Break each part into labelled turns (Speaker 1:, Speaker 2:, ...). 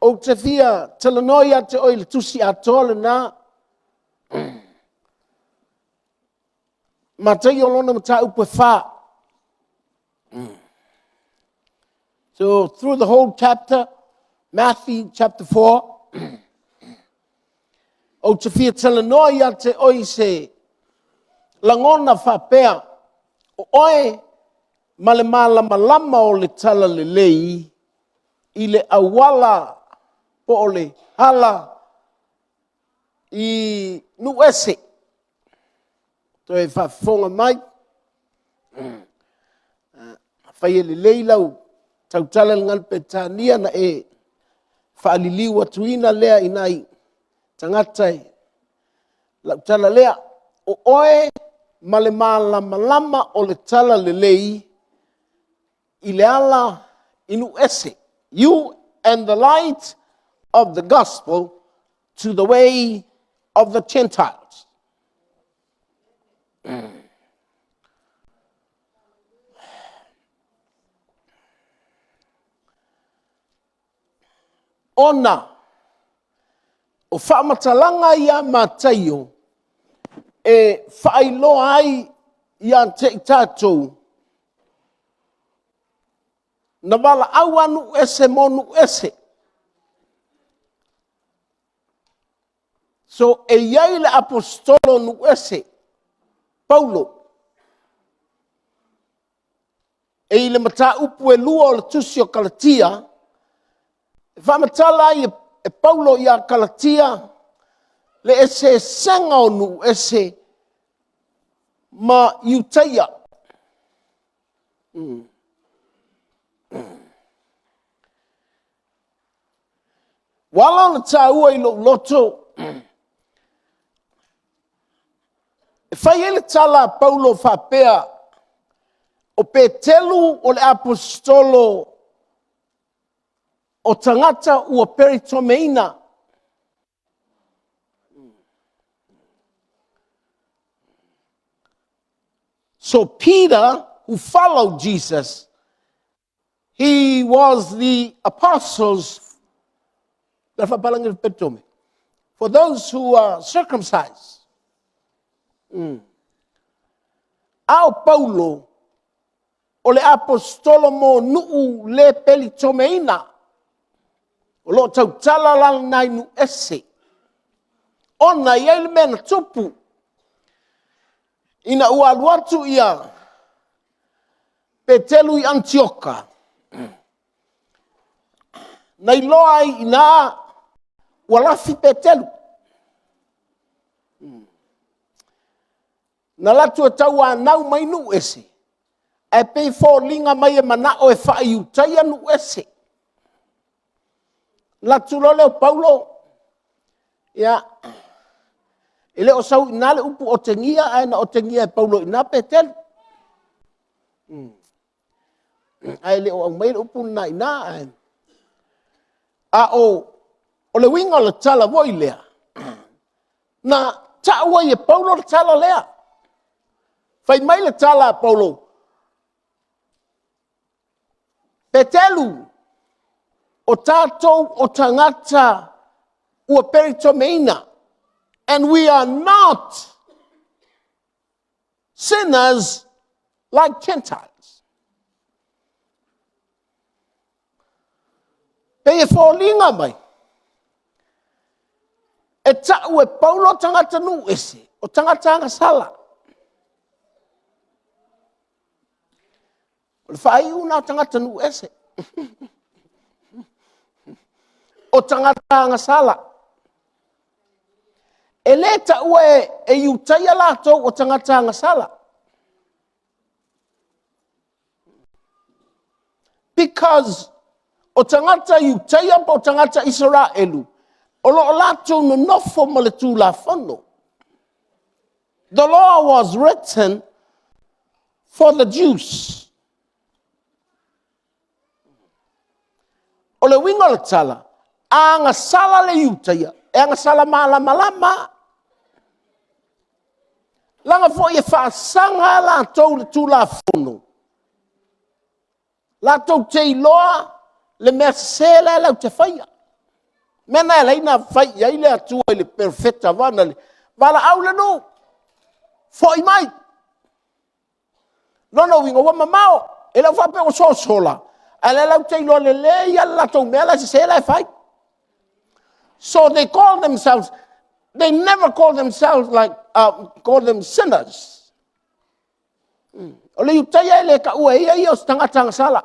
Speaker 1: Ou te fia talanoa ia te oe i le tusi atoa lena. Mataio lona mataupu e fa. So through the whole chapter, Matthew chapter 4, ou te fia talanoa ia te oe i se lagona faapea, o oe ma le malamalama o le talalelei i le auala po o le ala i nuu ese. Toe faafofoga mai, afai e lelei lau tautala i le gagana Peretania, ona e faaliliu atuina lea i nai tagata i lau tala lea. O oe ma le malamalama o le talalelei i le ala i nuu ese. You and the light of the gospel to the way of the Gentiles. Ona o faamatalaga ia a Mataio e faailoa ai ia te i tatou na valaau lava nuu ese mo nuu ese. So e i ai le aposetolo o nuu ese, Paulo. E i le mataupu e 2 o le tusi o Kalatia, e faamatala ai e Paulo ia Kalatia le eseesega o nuu ese ma Iutaia. Ua ala ona taua i lou loto, e fai ai le tala a Paulo faapea, o Petelu o le aposetolo o tagata ua peritomeina. So Peter, who followed Jesus, he was the apostles for those who are circumcised. A o Paulo, o le aposetolo mo nuu le pelitomeina. O lo o tautala la lena i nuu ese. Ona e i ai le mea na tupu, ina ua alu atu ia Petelu i Anitioka, na iloa ai i ina ua lafi Petelu. Na alu atu e tauanau mai nuu ese, ae pei e foliga mai e manao e faa-Iutaia nuu ese. Alu atu loa lea o Paulo, ia, e le o sau i ina le upu otegia, ae na otegia e Paulo i ina Petelu. Ae le o aumaia le upu lena i ina. A o le uiga o le tala foi lea, na tau ai e Paulo le tala lea. Fai mai le tala a Paulo, Petelu, o tatou o tagata ua peritomeina, and we are not sinners like Gentiles. Pei e foliga mai, e tau e Paulo tagata nuu ese, o tagata agasala. O le faaiu lena o tagata nuu ese. O tagata agasala. E le taua e Iutaia latou o tagata agasala. Because o tagata Iutaia po o tagata Isaraelu, o lo o latou nonofo ma le Tulafono. The law was written for the Jews. O le uiga o le tala, a agasala le Iutaia, e agasala malamalama. Leaga foi e faasaga latou i le Tulafono, latou te iloa le mea sese lea latou te faia. Mea na e alai na fai i ai le Atua i le perofeta vana le valaau le nuu, foi mai. Lona uiga ua mamao, e le o faapea ua sosola, ae o la latou te iloa lelei lava le latou mea la e sese la e fai. So they call themselves, they never call themselves like, call them sinners. O le Iutaia e le taua e ia ia o se tagata agasala.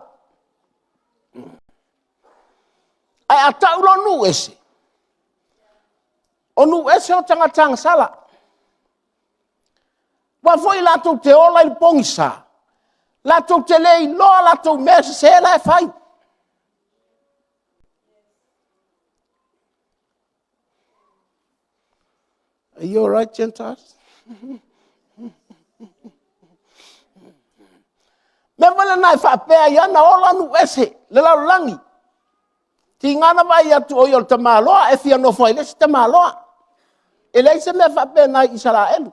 Speaker 1: Ae a tau loa nuu ese, o nuu ese o tagata agasala. Aua foi latou te ola i le pogisa, latou te le iloa a latou mea sese la e fai. Are you alright Gentiles? O le mea foi lena e faapea ai lava ona ola nuu ese le lalolagi. Tiga na vaai atu o ia o le tamaloa ae fia nofo ai i le isi tamaloa. E leai se mea faapena i Isaraelu.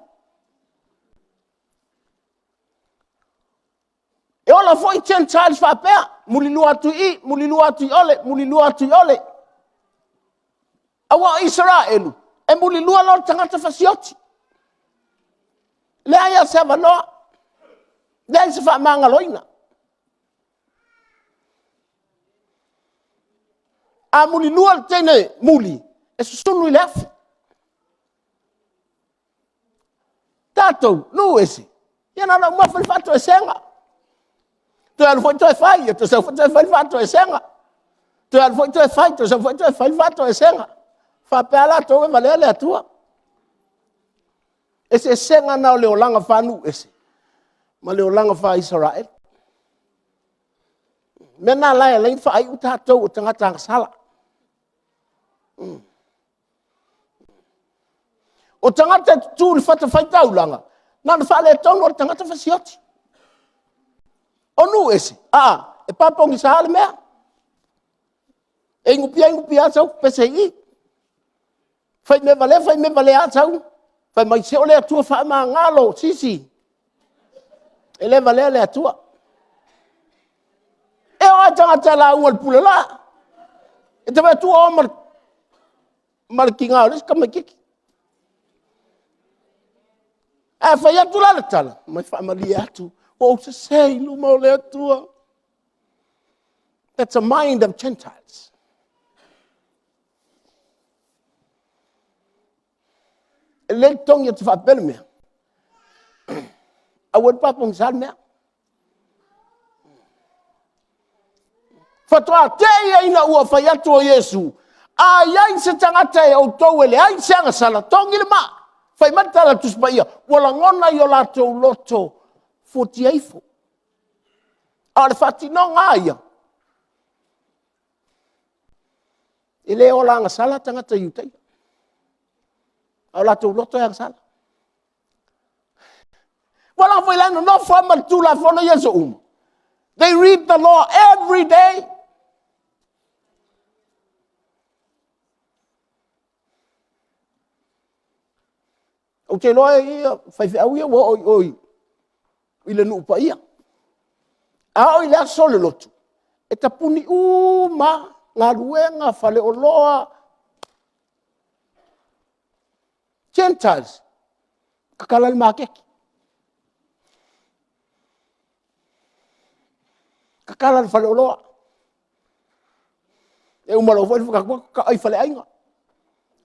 Speaker 1: E ola foi Gentiles faapea, mulilua atu i i, mulilua atu i ole, mulilua atu i ole. Aua o Isaraelu, e mulilua loa le tagata fasioti. Leai lava se avanoa, leai se faamagaloina. A mulilua le teine muli, e susunu i le afi. Tatou, nuu ese, ia na ona uma lava fai le faatoesega, toe alu foi toe fai, toe sau foi toe fai le faatoesega, toe alu foi toe fai, toe sau foi toe fai le faatoesega. E faapea lava latou e valea le Atua. O le eseesega lena o le olaga faanuu ese ma le olaga faa-Isaraelu. O le mea lena e ala ai ona faaiu tatou o tagata agasala. O tagata e tutu i le fatafaitaulaga, na ona faaletonu o le tagata fasioti. O nuu ese, a, e papogisa lava le mea. E inupia inupia lava sau pese i i. Fai mea valea fai mea valea lava sau. Fai mai, se o le Atua faamagalo sisi. E le valea le Atua. E oo lava i tagata e lauga i le pulelaa, e te vaai atu ua o ma le tiga o le isi tamaitiiti. A fai atu la le tala, fai mai, faamalie atu ua ou sese i luma o le Atua. That's a mind of Gentiles. E lelei le togi e te faapea le mea, aua le papogisa le mea. Faatoa te i ina ua fai atu o Iesu, a i ai se tagata o outou e leai se agasala, togi le maa. Fai mai le tala a le Tusi Paia, ua lagona i o latou loto, fuatia ifo. A o le faatinoga lava ia, e le ola agasala tagata Iutaia, a o latou loto e agasala. Aua la foi la e nonofo lava ma le Tulafono i aso uma. They read the law every day. Ou te iloa e faifeau ia ua oo i o i le nuu paia. A oo i le aso o le lotu, e tapuni uma lava, galuega, faleoloa. Gentiles, tatala le maketi, tatala le faleoloa. E uma loa foi ona fai atu, taai i faleaiga.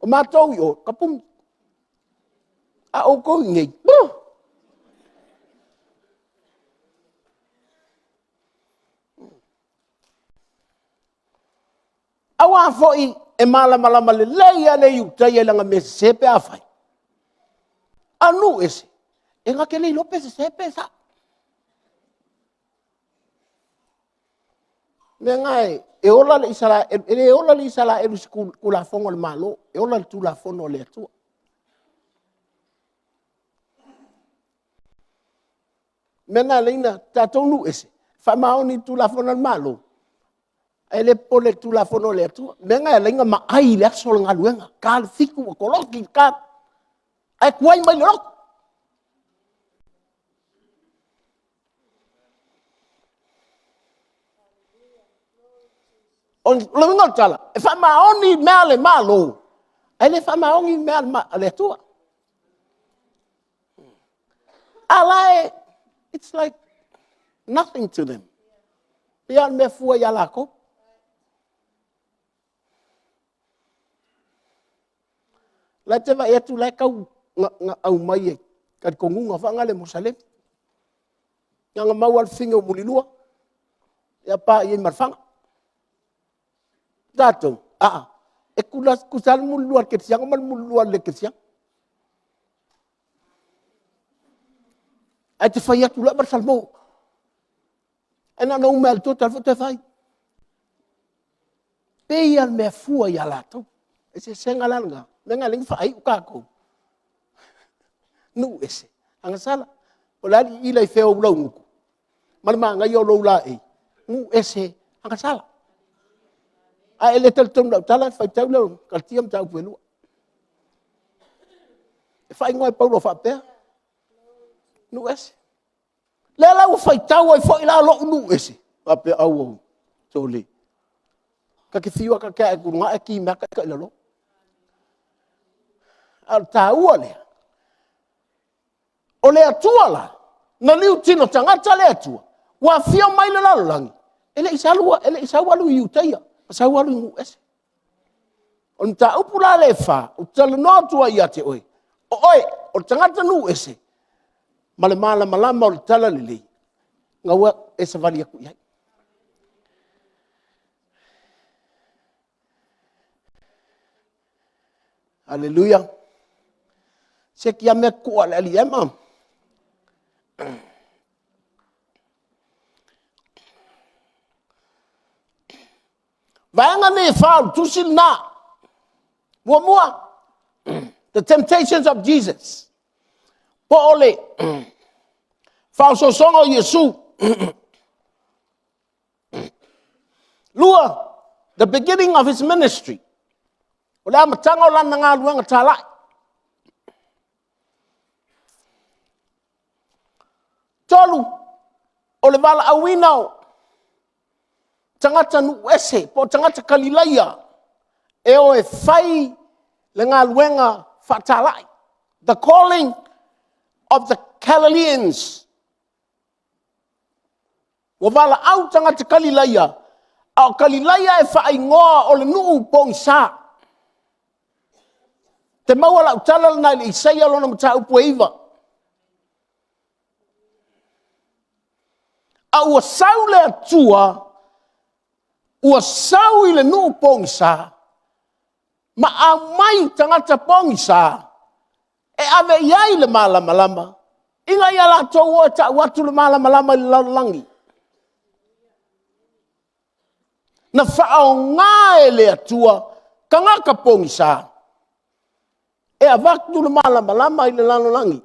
Speaker 1: O matou i o, tapuni. A o outou i inei, uh! Aua foi e malamalama lelei lava le Iutaia i lana mea sese pe a fai. A o nuu ese, e na te le iloa pe sese pe sao. O le mea lena e ola le Isaraelu, e le ola le Isaraelu i se Tulafono a le Malo, e ola i le Tulafono a le Atua. O le mea lena e ala ai ona tatou nuu ese, faamaoni i le Tulafono a le Malo, ae le popole i le Tulafono a le Atua. O le mea lena e ala ai ona maai i le aso o le galuega, ta le 7 ua kolosi le ta, ae tuai mai i le lotu. O le uiga o le tala, e faamaoni mea a le Malo, ae le faamaoni mea a le Atua. A la e, it's like nothing to them. Pei lava o le mea fua ia latou. O la e te vaai atu o la e tau aumai e talitonuga foi lea Musalema. Na ona mau lava o le fafine o Mulilua, ia pa i ai ma le fana. O tatou, a, e tutusa lava le mulilua a le kerisiano ma le mulilua a le le kerisiano. Ae te fai atu lava le salamo. Ae na ona uma lava i le total foi toe fai. Pei lava o le mea fua ia latou. O le eseesega la lena, o le mea lena e ala ai ona faaiu tatou, nuu ese, agasala. Po o le a le iila i fea o ou laugutu ma le manaia o lou laei, nuu ese, agasala. A e le talitonu i lau tala, ona faitau lea i Kalatia mataupu e 2. E faaigoa e Paulo faapea, nuu ese. O lea la ua faitau ai foi la lou nuu ese, faapea, aua sole, ta te fiu lava ta te ae atu i luga ae ki mai lava ita i lalo. A o le taua lea, o le Atua la, na liutino tagata le Atua, ua afio mai i le lalolagi, e le i sau alu i Iutaia, na sau alu i nuu ese. O le mataupu la lea e 4, ou te talanoa atu ai ia te oe, o oe o le tagata nuu ese, ma le malamalama o le Talalelei, na ua e savali atu i ai. Aleluia. Siaki ia mea tuu le alii Emma. Vaega nei e 4 o le tusi lena. Muamua, the temptations of Jesus. Po o le faaosoosoga o Iesu. Lua, the beginning of his ministry. O le amataga o lana galuega talai. 3, o le valaauina o tagata nuu ese po o tagata Kalilaia e o e fai le galuega faatalai. The calling of the Galileans. Ua valaau tagata Kalilaia, a o Kalilaia e faaigoa o le nuu pogisa. E te maua lau tala lena i le Isaia lona mataupu e 9. A ua sau le Atua, ua sau i le nuu pogisa, ma aumai tagata pogisa e ave i ai le malamalama, ina ia latou o e tau atu le malamalama i le lalolagi. Na faaaoga e le Atua tagata pogisa e avatu le malamalama i le lalolagi.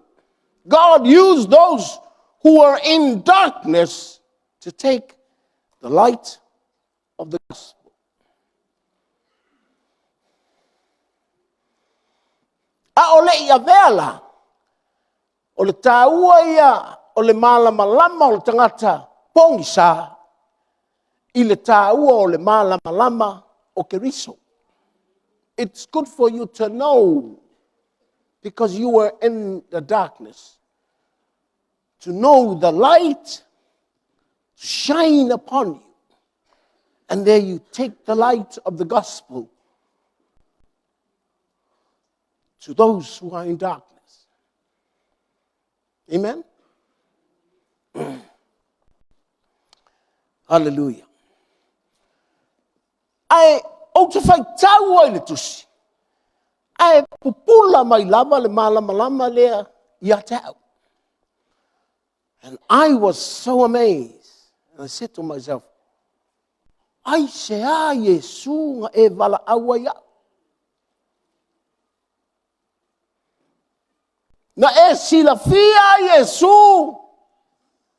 Speaker 1: God use those who are in darkness to take the light of the gospel. A o le i avea la, o le taua ia o le malamalama o le tagata pogisa i le taua o le malamalama o Keriso. It's good for you to know because you were in the darkness. To know the light shine upon you. And there you take the light of the gospel to those who are in darkness. Amen? Hallelujah. Ae ou te faitau ai le tusi, ae pupula mai lava le malamalama lea ia te au. And I was so amazed. And I said to myself, aisea Iesu na e valaau ai au? Na e silafia Iesu,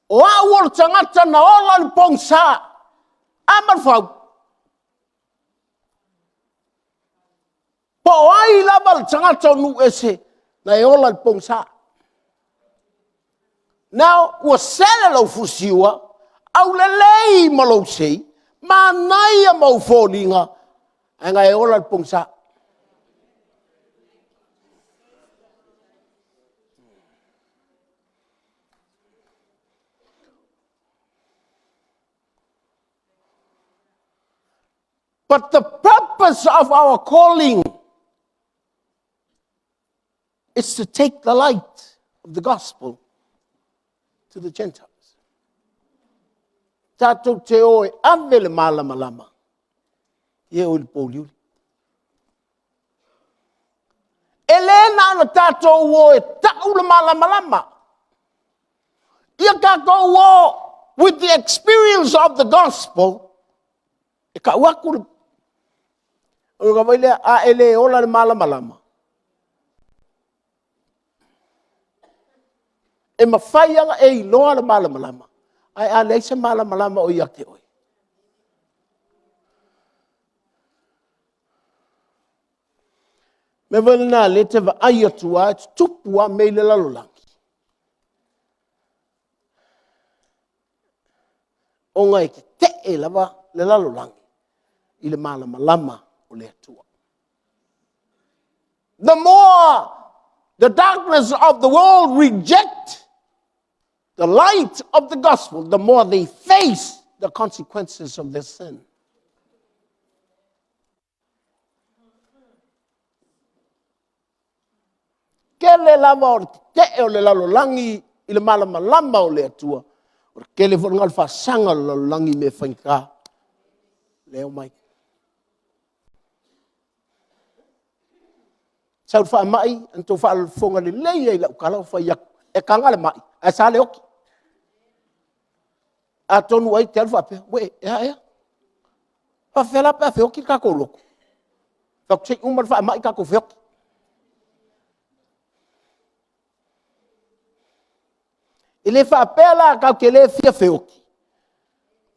Speaker 1: o au o le tagata na ola i le pogisa. A ma le fau. Po o ai lava le tagata o nuu ese na e ola i le pogisa. Now, ua sele lou fusiua, aulelei ma lou sei, Manaia ma ou foliga, ae na e ola i le pogisa. But the purpose of our calling is to take the light of the gospel to the Gentiles. Tatou te o e ave le malamalama i e o i le pōuliuli. E le na ona tatou o e tau le malamalama. Ia tatou o with the experience of the gospel e tau atu le... Ona fai lea, a e le ola i le malamalama, e mafai lava ona e iloa le malamalama, ae a leai se malamalama o ia te oe? O le mea foi lena o lea e te vaai atu lava e tutupu lava mea i le lalolagi, ona e tetee lava le lalolagi i le malamalama o le Atua. The more the darkness of the world reject the light of the gospel, the more they face the consequences of their sin. Tele lava o le tetee o le lalolagi i le malamalama o le Atua, o le tele foi lena o le faasaga o le lalolagi i mea faigata lea e omai. Sau le faamai, na outou faafofoga lelei ai i lau tala o fai atu, e taga le mai, ae sa le oti. Atonu ai e te alu faapea, uē, e a ea? E faapefea la pe a feoti le tatou lotu? Fai atu, se i uma le faamai tatou feoti. E le faapea la tatou te le fia feoti,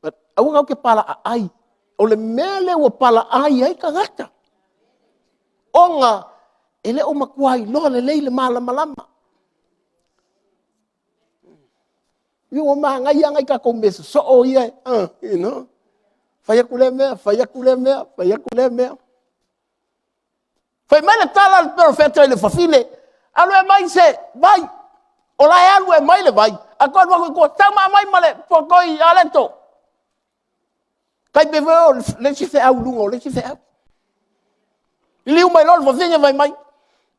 Speaker 1: but aua tatou te palaaai. O le mea lea ua palaaai ai tagata, ona e le o matua iloa lelei le malamalama. Ua manaia lava nai tatou mea sosoo ia, you know. Fai atu lea mea, fai atu lea mea, fai atu lea mea. Fai mai le tala a le perofeta i le fafine, alu e aumai se vai. O la e alu e aumai le vai, ae toe alu atu i tua, tau ma aumai ma le pokoi aleto. Tai pei foi o le isi feau i luga o le isi feau. Liliu mai loa le fafine fai mai,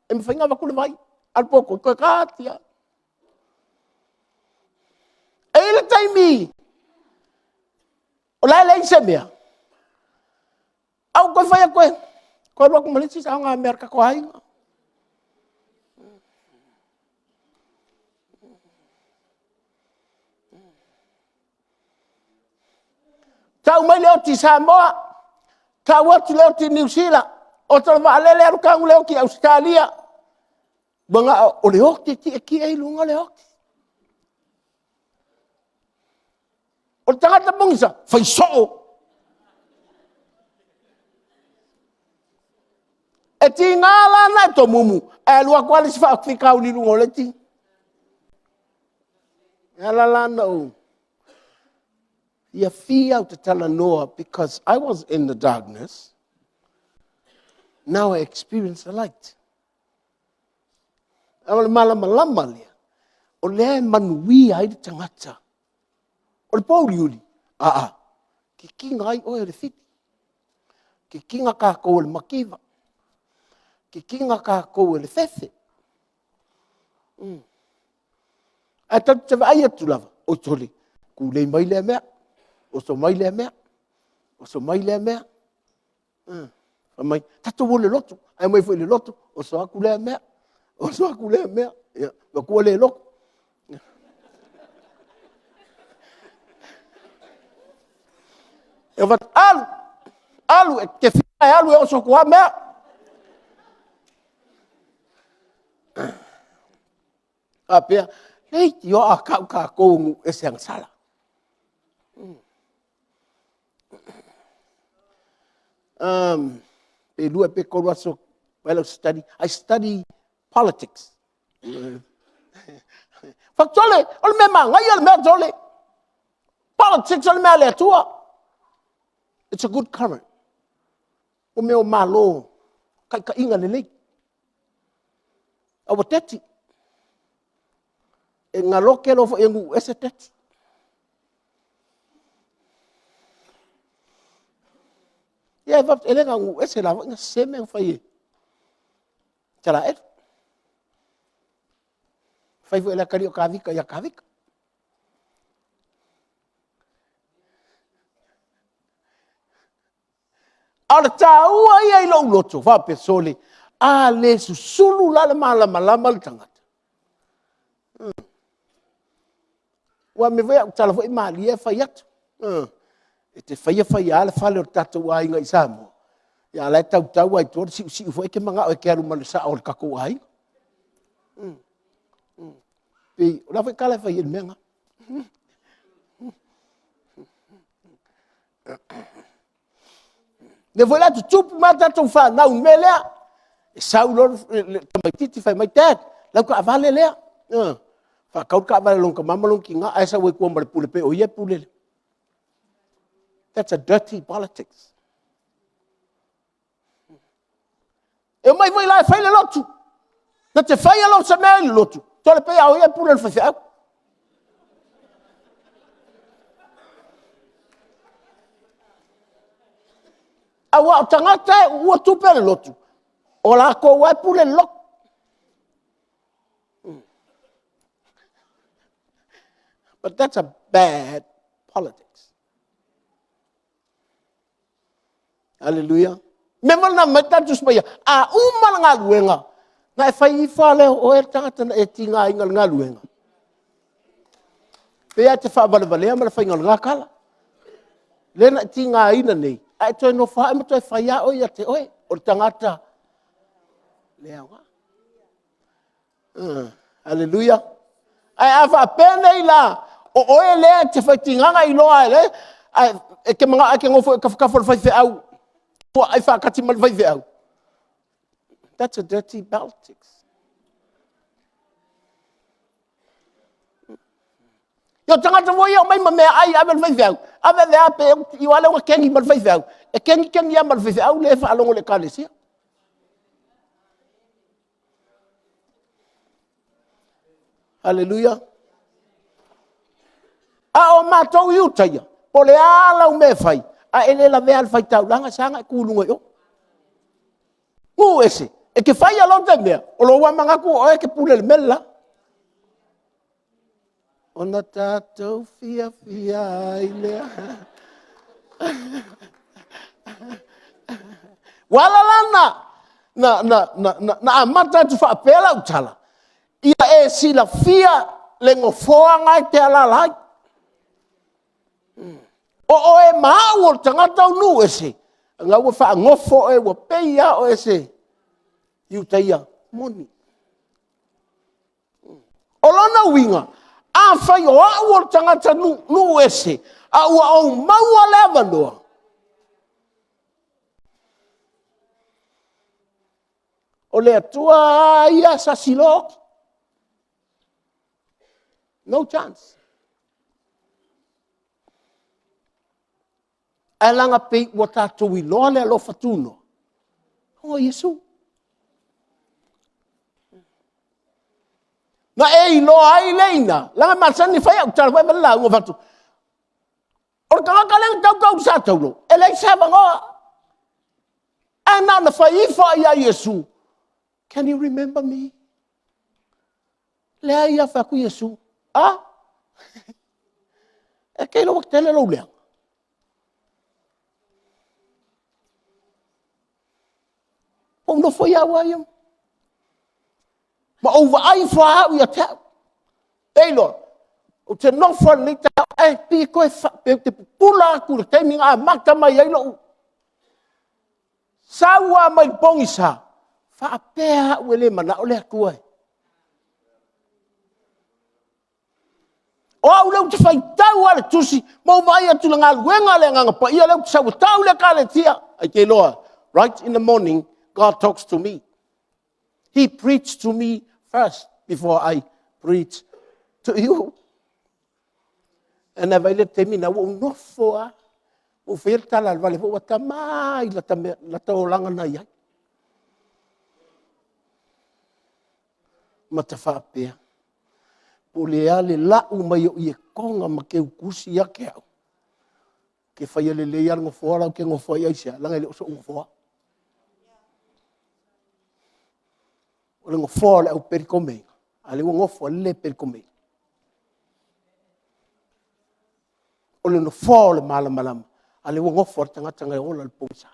Speaker 1: e mafai ona avatu le vai, a o le pokai, toe tati lava. E i ai le taimi o la e leai se mea, a ua toe fai atu e toe alu atu ma le isi saogamea a le tatou aiga. Tau mai le oti i Samoa, tau atu le oti i Niu Sila, oto le vaalele alu tanu le oti i Ausetalia. Manao o le oti e tietie i luga le oti. O le tagata pogisa, fai soo. E tiga la ona e tomumu, ae alu atu lava le isi faafitauli i luga o le isi. E ala la ona ou fiafia ou te talanoa because I was in the darkness. Now I experience the light. O le malamalama lea, o lea e manuia ai le tagata. O le pōuliuli, aa, kikiga ai oe e le fili. Kikiga tatou e le mativa. Kikiga tatou e le fefe. Ae tatou te vaai atu lava, oi sole, tulei mai lea mea, oso mai lea mea, oso mai lea mea. Fai mai, tatou o i le lotu, ae omai foi i le lotu, oso atu lea mea, oso atu lea mea, ia, matua le lotu. E fai, alu, alu, e te fia e alu e oso atu lava mea. Faapea, leitioa a tau tatou o nuu ese agasala. Pe 2 pe 3 aso fai lau study. I study politics. Fai atu, sole, o le mea manaia le mea, sole. Politics o le mea a le Atua. It's a good current. O mea o Malo, taitaiga lelei. A ua teti. E galoke loa foi e nuu ese teti. Ia e le na o nuu ese, o la foi na sese mea na fai e Isaraelu. Fai foi e le atalii o Tavita ia Tavita. A o le taua ia i lou loto, faapea, sole, a le susulu la le malamalama le tagata, Aua o le mea foi lea, o au tala foi malie lava fai atu. E te faia faia lava le fale o le tatou aiga i Samoa, a o la e tautau lava i tua le siusiu foi lea, e te manao e te alu ma le sao o le tatou aiga. O le a foi le tala e fai ai i le mea lena? O lea foi la e tutupu mai lava tatou fanau i le mea lea. E sau loa le tamaititi fai mai, dad, o lau taavale lea. Faatau le taavale a lona tama ma lona tina ae sau ai tua ma le pule pei o ia e pule. That's a dirty politics. E omai foi la e fai le lotu. Na te faia loa se mea i le lotu, sole, pei lava o ia e pule i le faifeau. Aua o tagata e uua tupe a le lotu, o latou lava e pule i le lotu. But that's a bad politics. Aleluia. O le mea foi lena na fai mai ai le Tusi Paia, a uma le galuega, ona e fai ifo lava lea o oe le tagata na e tigaina i le galuega. E pei lava e te faavalevalea ma le faiga o lena tala. Lea na e tigaina nei, ae e toe nofo lava oe ma toe fai lava oe ia te oe, o le tagata le aoga. Aleluia. Ae a faapea nei la, o oe lea e te faitiga ona e iloa lava, ae e te manao e te nofo i tafatafa o le faifeau, puaa faatasi ma le faifeau. That's a dirty politics. Ia o tagata foi ia e omai ma meaai e ave i le faifeau, ave ave lava pe oti aua o lea ua kegi ma le faifeau, e kegi kegi lava ma le faifeau lea e faalogo i le ekalesia. Aleluia. A o matou i uta ia, po o le a lau mea e fai, a e le lavea i le faitaulaga, e sa ona e tu i luga i o. Nuu ese, e te faia loa le mea, o lou lava manatu o oe e te pule i le mea le la. Ona tatou fiafia ai lea. Ua ala la ona amata atu faapea lau tala, ia e silafia le nofoa lena e te alaala ai. O oe ma au o le tagata o nuu ese, o lena ua faanofo oe ua pei lava oe o se Iutaia moni. O lona uiga, afai o au o le tagata nuu ese, a ua ou maua le avanoa, o le Atua lava ia sasi loa oti. No chance. Ae leaga e pei ua tatou iloa le alofa tunoa o Iesu. Na e iloa ai lea i ina, leaga e masani ona fai au tala fai le lauga, fai atu, o le tagata lea na tautau i le sa taulo, e leai se avanoa. Ae na ona fai ifo lava ia Iesu, can you remember me? Leai lava, fai atu Iesu, a? E te iloa ua tele lou leaga. Ou nofo au a ia, ma ou vaai ifo lava au ia te au. E iloa, ou te nofo lava i lenei taeao, ae pei e toe ou te pupula atu i le taimi na amata mai ai lou sau lava mai le pogisa, faapea au e le manao le Atua e. O au lea ou te faitau lava i le tusi ma ou vaai atu i le galuega a le Agaga Paia lea ou te sau e tau le Ekalesia. Ae te iloa, right in the morning, God talks to me. He preached to me first before I preach to you. Ana vaai le taimi na ua ou nofo lava. Ua ou faia le tala a le vale foi, ua tama i lata olaga na i ai. Ma ta faapea, po o le a le lau mai o iekoga ma keukusi ia te au, ou te faia lelei lava le nofoa la ou te nofo ai. Aisea? Leaga e le o so'u nofoa. O le nofoa o le au pelikomeina, a o lea ua nofo ai le le pelikomeina. O le nofoa o le malamalama, a o lea ua nofo ai le tagata na ola i le pogisa.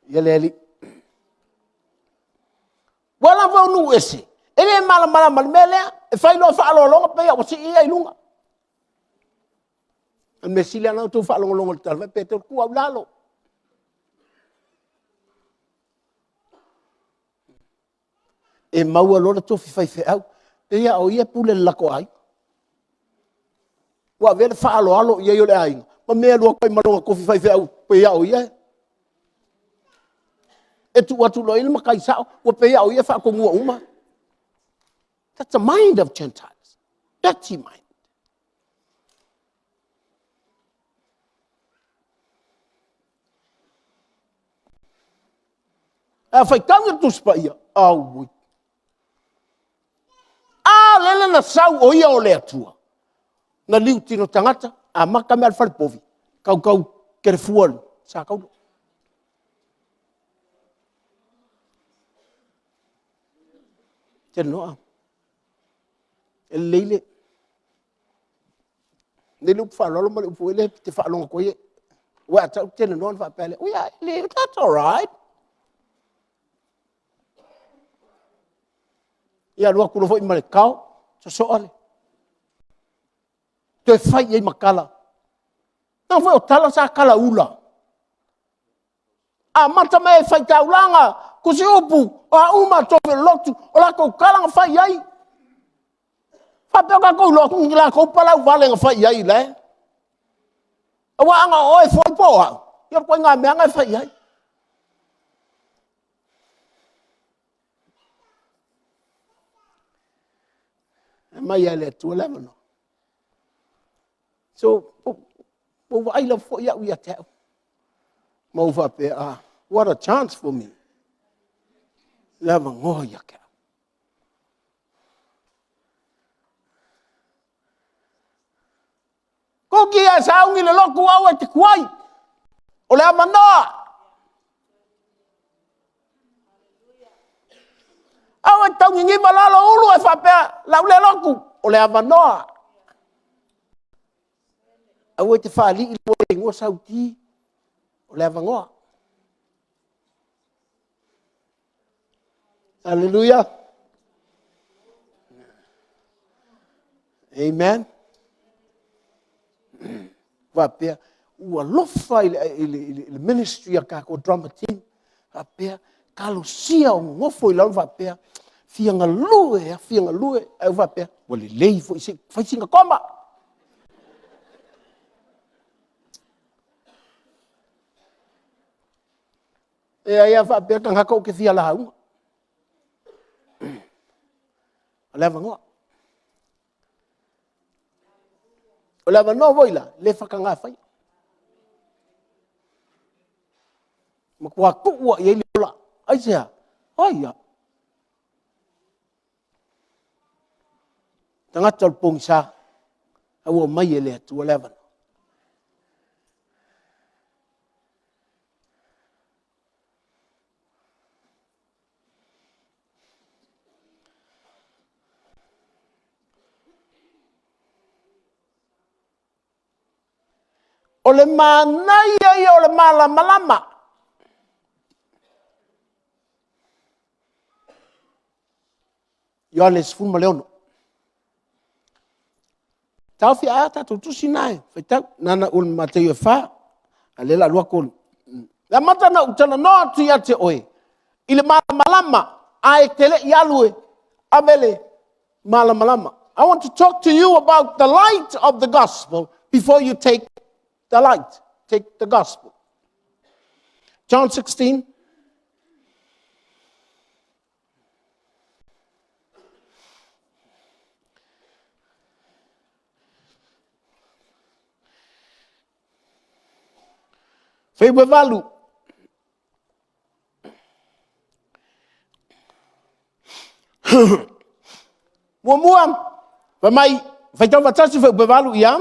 Speaker 1: Ia le Alii. Aua lava o nuu ese, e le malamalama i le mea lea. E fai loa faaaloaloga, pei lava ua sii ia i luga. O le mea sili lava o lena ua outou faalogologo i le tala fai, pe tuu au i lalo. E maua loa le tofi faifeau, pei lava o ia e pule i le latou aiga. Ua avea le faaaloalo i ai o le aiga, ma mea e alu atu ai ma lona tofi faifeau, pei lava o ia e… E tuu atu loa i ai le matai sao, ua pei lava o ia e faatonuina uma. That's the mind of Gentiles, dirty mind. Ae a faitau le Tusi Paia, auoi, a lele na sau o ia o le Atua, na liutino tagata, amata mea i le falepovi, tautau telefua i le satauro. Talanoa. E lelei le upu faaaloalo ma le upu foi lea e te faalogo atu ai, aua a tau ou te talanoa ona faapea lea, oh yeah, that's alright. Ia alu atu loa foi ma le tao, sosoa le… toe fai i ai ma tala. Leaga foi o tala sa talaula. Amata mai lava i faitaulaga, tusiupu, o a uma tofi o le lotu, o latou tala na fai i ai. Faapea ua tatou iloa atu ni latou palauvale na fai i ai la e… Aua ana o oe foi po o au, ia o le ituaiga mea lava lena e fai i ai. E aumai lava e le Atua le avanoa. So, ua ou vaai lava foi au ia te au, ma ou faapea, a, what a chance for me, le avanoa ia te au. Kuki a e sauni i le lotu aua e te tuai, o le avanoa. Aua e te tau niniva lalo Ulu ae faapea o le a ou le lotu, o le avanoa. Aua e te faalii lou igoa Sauti, o le avanoa. Aleluia. Amen. Faapea, ua alofa i le ministry a le tatou drama team, faapea, talosia o nonofo i lalo faapea, fia galue lava, fia galue. Ae ou faapea, ua lelei foi se i fai sina koma. E ai lava faapea tagata ou te fia lauga. O le avanoa. O le avanoa foi la, e le faataga faia. Matua tuu lava i ai le ola. Aisea? Ai au. Tagata o le pogisa, a ua aumai e le Atua le avanoa. O le manaia ia o le malamalama. Ioane 16. Taofi ae a tatou tusi na e faitau, na ona Mataio e 4, a o lea o le a alu atu. E amata ona ou talanoa atu ia te oe i le malamalama ae e te le i alu e ave le malamalama. I want to talk to you about the light of the gospel before you take the light, take the gospel. John 16. Fuaiupu 8. Muamua, fai mai, faitau faatasi fuaiupu 8 ia.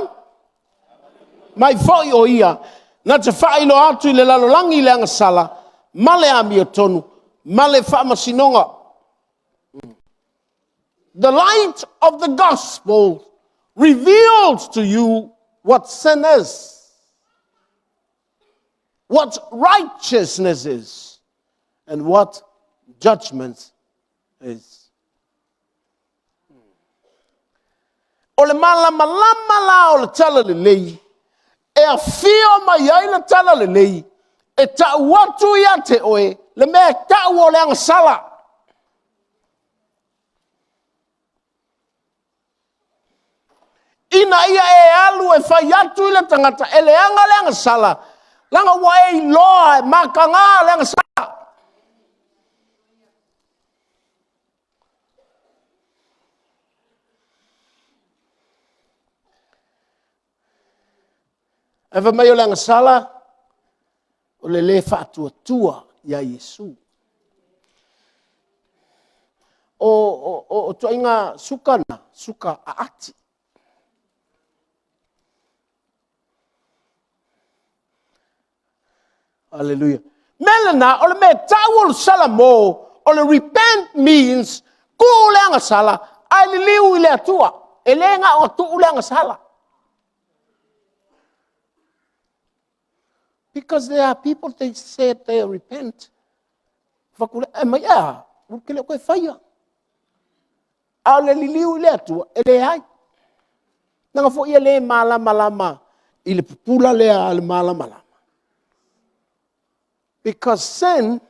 Speaker 1: Mai foi o ia na te faailoa atu i le lalolagi le agasala ma le amiotonu ma le faamasinoga. The light of the gospel reveals to you what sin is, what righteousness is, and what judgment is. O le malamalama la o le tala lelei, e afio mai ai le tala lelei, e tau atu ia te oe le mea e tau o le agasala. Ina ia e alu e fai atu i le tagata e leaga le agasala, leaga ua e iloa e mataga le agasala. Ae fai mai o le agasala, o le le faatuatua ia Iesu. O ituaiga suka na, suka aati. Aleluia. Mea lena, o le mea e tau o le Salamo, o le repent means tuu le agasala ae liliu i le Atua. E le na ona tuu le agasala. Because there are people they say they repent. Fai mai, e a? Ou te le o toe faia. A o le liliu i le Atua, e leai. Leaga foi e le malamalama i le pupula lea a le malamalama. Because sin,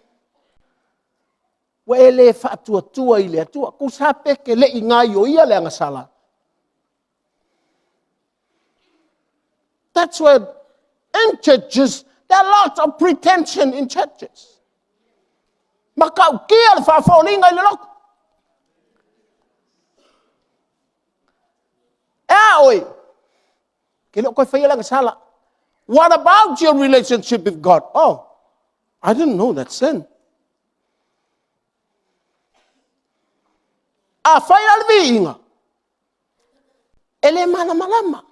Speaker 1: ua e le faatuatua i le Atua. Tusa pe te le i gaioia le agasala. That's why in churches, there are lots of pretension in churches. Matautia le faafoliga i le loto. E a oe? Ke le o toe faia le agasala. What about your relationship with God? Oh, I didn't know that sin. A fai la le viiga, e le malamalama.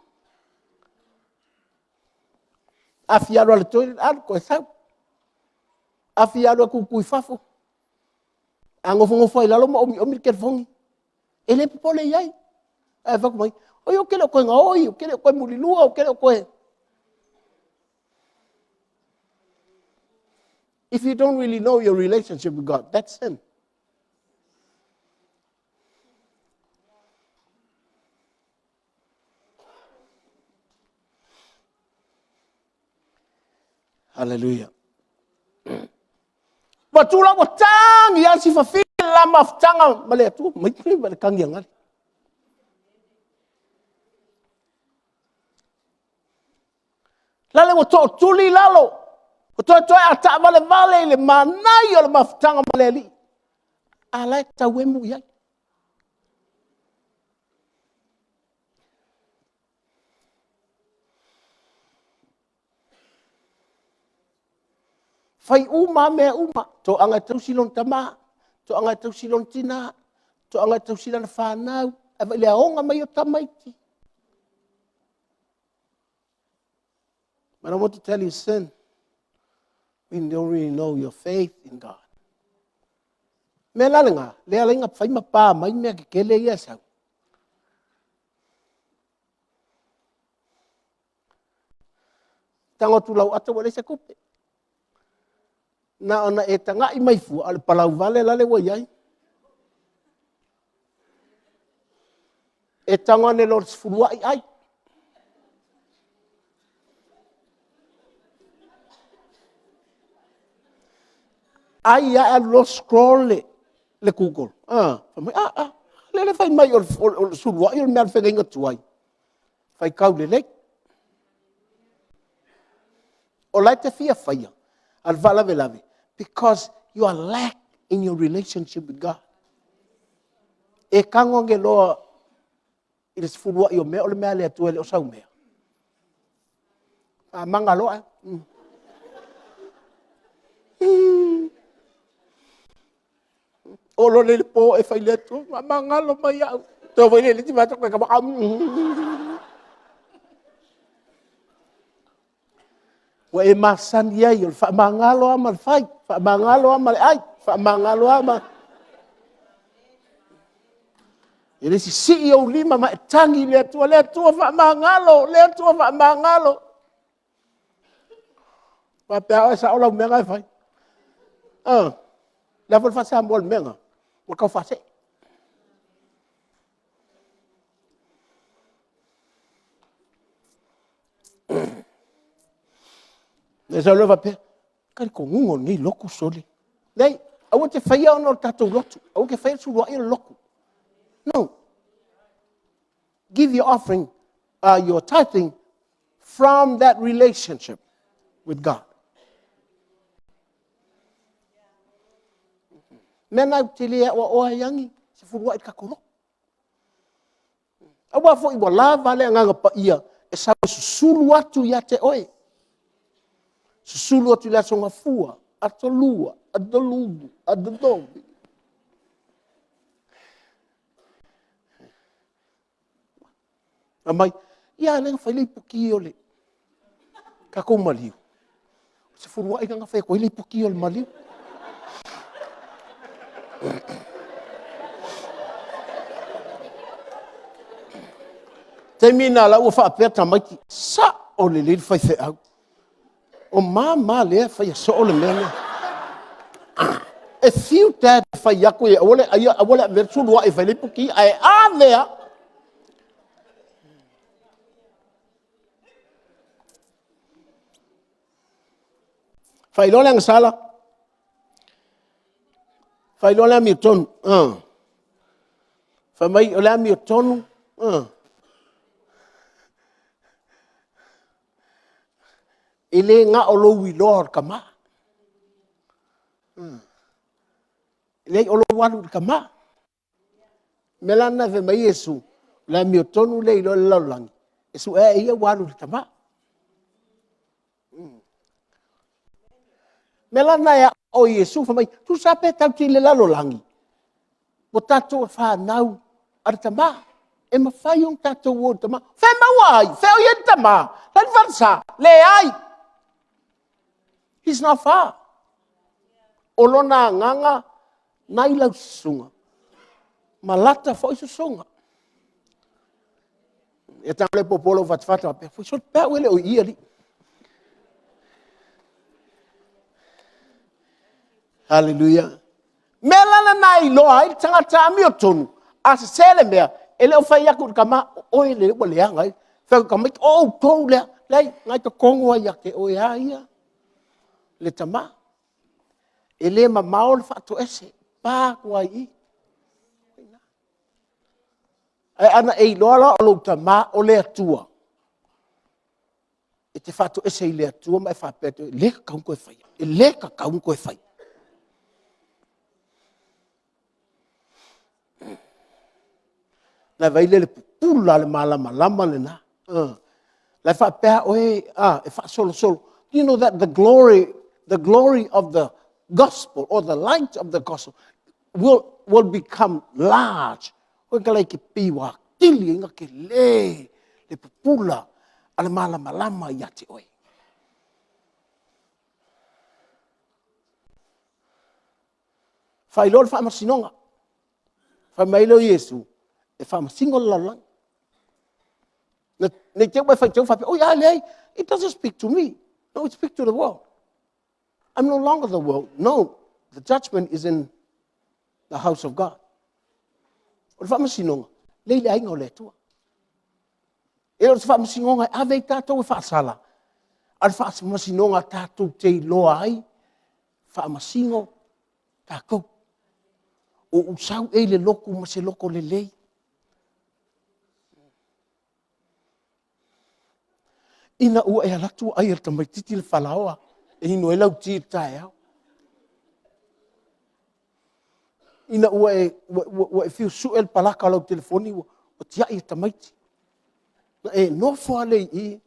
Speaker 1: A fia alu lava i le toilet, alu toe sau. A fia alu e tutu i fafo, a nofonofo lava i lalo ma omiomi le telefoni, e le popole i ai. Ae fai atu mai, oi ou te le o toe gaoi, ou te le o toe mulilua, ou te le o toe... If you don't really know your relationship with God, that's sin. Hallelujah. Ua tula ua tagi lava si fafine la mafutaga ma le Atua mai ma le tagi agali. Lale ua tootuli i lalo, ua toetoe a taavalevale i le manaia o le mafutaga ma le Alii. A la e tauemu i ai. Fai uma lava mea uma, toaga e tausi lona tama, toaga e tausi lona tina, toaga e tausi lana fanau, ae vaai i le aoga mai o tamaiti. But I want to tell you sin. We don't really know your faith in God. Mea la lena, lea ala ai na fai ma pa mai mea tetele ia e sau. Tago atu lau ata ua leai se tupe. Na ona e tagai mai fua, a o le palau vale lale ua i ai. E tago ane loa i le sefuluai ai. Ai lava alu loa scroll le Google. Ah, fai mai, ah, ah, lele fai mai o le suluai o le mea o le feagaiga tuai. Faitau lelei. O la e te fia faia, a le faalavelave, because you are lack in your relationship with God. E tago ane loa i le sefuluai o mea, o le mea a le Atua e le o sau mea. Faamaga loa. Oo loa lea i le po e fai i le Atua, faamagalo mai au. Toe foi lea i le isi vaiaso toe Ua e masani ai o le faamagalo lava ma le fai, faamagalo lava ma le ai, faamagalo lava ma... E le sisii ou lima ma e tagi i le Atua, le Atua faamagalo, le Atua faamagalo. Faapea lava oe e sao lau mea la e fai. O le a foi le faa-Samoa o le mea lena? Ua tau faasee. Ona e sau lea faapea, talitonuga o lenei lotu sole, leai aua e te faia ona o le tatou lotu, aua e te faia le suluai o le lotu. No, give your offering, your tithing from that relationship with God. O le mea lena ou te le aoaoa ai lava ni sefuluai i le tatou lotu. Aua foi ua lava le Agaga Paia e sau e susulu atu ia te oe, susulu atu i le Aso Gafua, Aso Lua, Aso Lulu, Aso Tofi. Fai mai, ia a lea na fai le iputi o le tatou maliu. O le sefuluai lena na fai atu ai le iputi o le maliu. O le taimi lena o la e ua faapea tamaiti, sao lelei le faifeau, o ma ma lea e faia soo le mea lea. E fiu dad e fai atu e aua le avea le suluai e fai ai le iputi, ae ave lava. Faailoa le agasala, faailoa le amiotonu. Fai mai o le amiotonu, e le na o lou iloa o le tama. E leai o lou alu i le tama. O le mea la lena fai mai ai Iesu, o le amiotonu lea e iloa e le lalolagi, e sue lava e ia ua alu i le tama. O le mea la lena e aoao ai e Iesu, fai mai, tusa lava pe tatou te i le lalolagi, ua tatou fanau a le tama. E mafai ona tatou o i le tama. O fea e maua ai? O fea o i ai le tama? O la e i le falesa? Leai. He's not far. O lona agaga na i lau susuga, ma lata foi susuga. Ia tago lea popo lou fatafata faapea, sole pe au e le o i i alii. Hallelujah. Mea la lena e iloa ai le tagata amiotonu, a sese le mea, e le o fai atu i le tama, o oe lea ua leaga ai. Fai atu tamaiti, o outou lea. Leai, o lena e i totonu lava ia te oe lava ia le tama. E le mamao le faatoese, e pa atu lava i i. Ae ana e iloa la o lou tama o le Atua, e te faatoese i le Atua ma e faapea atu, e le tatau ona toe faia, e le tatau ona toe faia. Ona e vaai lea i le pupula o le malamalama lena. La e faapea oe e faasolosolo. You know that the glory, the glory of the gospel or the light of the gospel will become large. Ua ke pei ua atili ai ona tele le pupula a le malamalama ia te oe. Faailoa le faamasinoga. Fai mai lea o Iesu, e faamasino le lalolagi. Ne i te i ua e faitau faapea, oi a leai, it doesn't speak to me. No, it speaks to the world. I'm no longer the world. No, the judgment is in the house of God. O le faamasinoga, lea i le aiga o le Atua. E le o se faamasinoga e ave ai tatou e faasala, a o le faamasinoga tatou te iloa ai, faamasino tatou. Ua ou sau ea i le lotu ma se loto lelei? Ina ua e alu atu ua ai e le tamaitiiti le falaoa e inu ai lau ti i le taeao. Ina ua e, ua, ua, ua e fiu sue le palaka o lau telefoni ua, ua tiai e tamaiti. Na e nofo lava lea i i.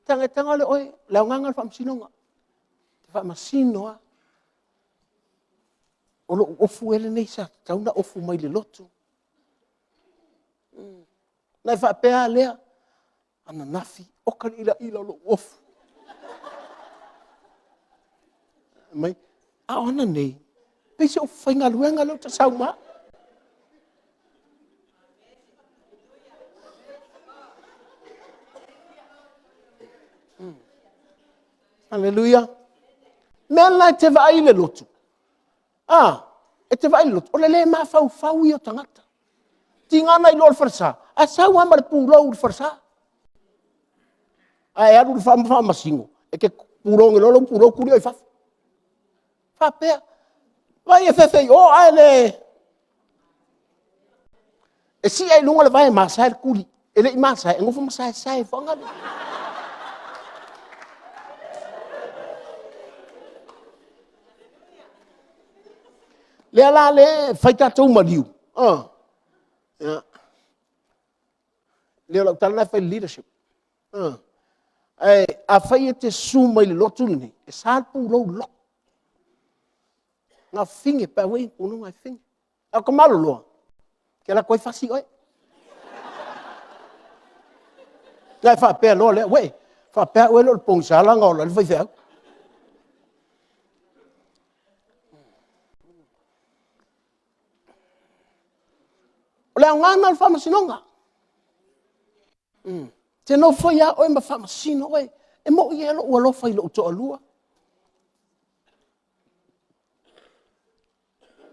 Speaker 1: Taga e taga le oe, le aoga lena o le faamasinoga. E faamasino lava. O lou ofu ea lenei sa tatau ona ofu mai le lotu. Ona e faapea lava lea, ananafi, oka le ilaila o lou ofu. Mai, a o ananei, pei se ofu faigaluega lea ou te sau ma au. Aleluia. Mea la e te vaai i le lotu, a, e te vaai i le lotu, o le le mafaufau ia o tagata. Tiga ona iloa o le falesa, ae sau lava ma le pulou i le falesa. Ae alu i le faamasino, e te pulou nei loa lou pulou tuli oe i fafo. Faapea, vaai e fefe i o ae le... E sii lava i luga le vae e masae le tuli, e le i masae, e nofo ma saesae foagale. Lea la lea e fai tatou maliu, ia. Le o lau tala lena e fai i le leadership. Ae afai e te susu mai i le lotu lenei, e sa le pulou i le lotu. Na o fafine pe a fafine. A o tamaloloa, e te alu atu ai fasi oe. Ona e faapea loa lea, uei, faapea au e le o le pogisa la na ola ai le faifeau. O le aoga lena o le faamasinoga. E te nofo ai lava oe ma faamasino oe. E moi lava lou alofa i lou toalua.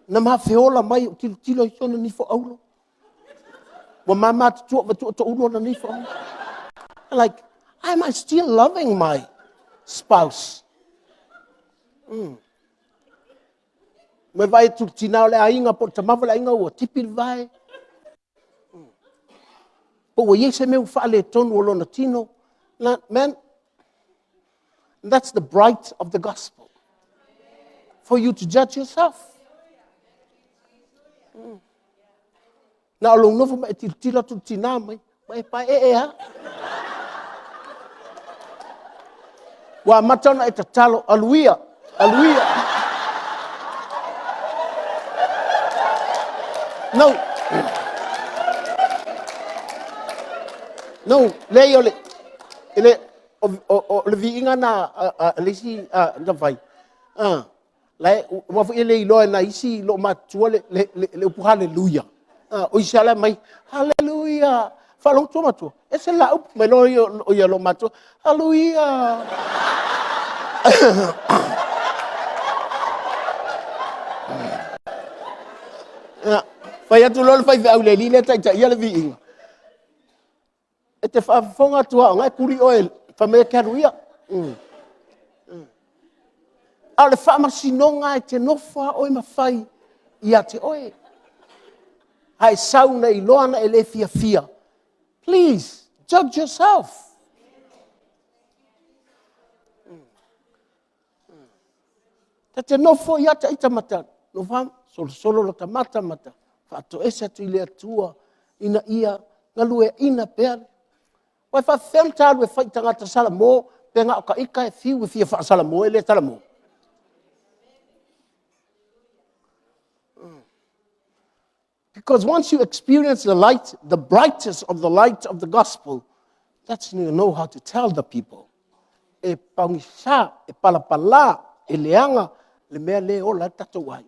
Speaker 1: Na ma feola mai ou tilotilo i sona nifo auro, ua mama tutua ou vaai atu ua toulu ona nifo auro. Like, am I still loving my spouse? Ma e vaai atu i le tina o le aiga po o le tama foi o le aiga ua tipi le vae, po ua i ai se mea ua faaletonu o lona tino. Man, that's the bright of the gospel. For you to judge yourself. Na o lou nofo ma e tilotilo atu i le tina mai, ma e paeee lava. Ua amata ona e tatalo, alu ia, alu ia. No. No, leai o le, e le, o le viiga lena a le isi na fai. Aua foi e le iloa e nai isi loomatutua le upu haleluia. O isi lava la e aumai, haleluia. Faalogo atu matua, ese la upu, mai loa ia loomatutua, haleluia. Fai atu loa le faifeau i le alii lea e taitaia le viiga, e te faafofoga atu lava o lena e tuli oe fai mai e te alu ia. A o le faamasinoga e te nofo lava oe ma fai ia te oe. A e sau na iloa na e le fiafia, please judge yourself. Ta te nofo ia ta ita ma ta nofo solosolo lo ta mata ma ta faatoese atu i le Atua ina ia galueaina pea. Ua e faafefea ona ta alu e fai i tagata Salamo pe na o ta ita e fiu e fia faasalamo e le salamo? Because once you experience the light, the brightest of the light of the gospel, that's when you know how to tell the people. E paugisa, e palapala, e leaga le mea le ola ai le tatou aiga.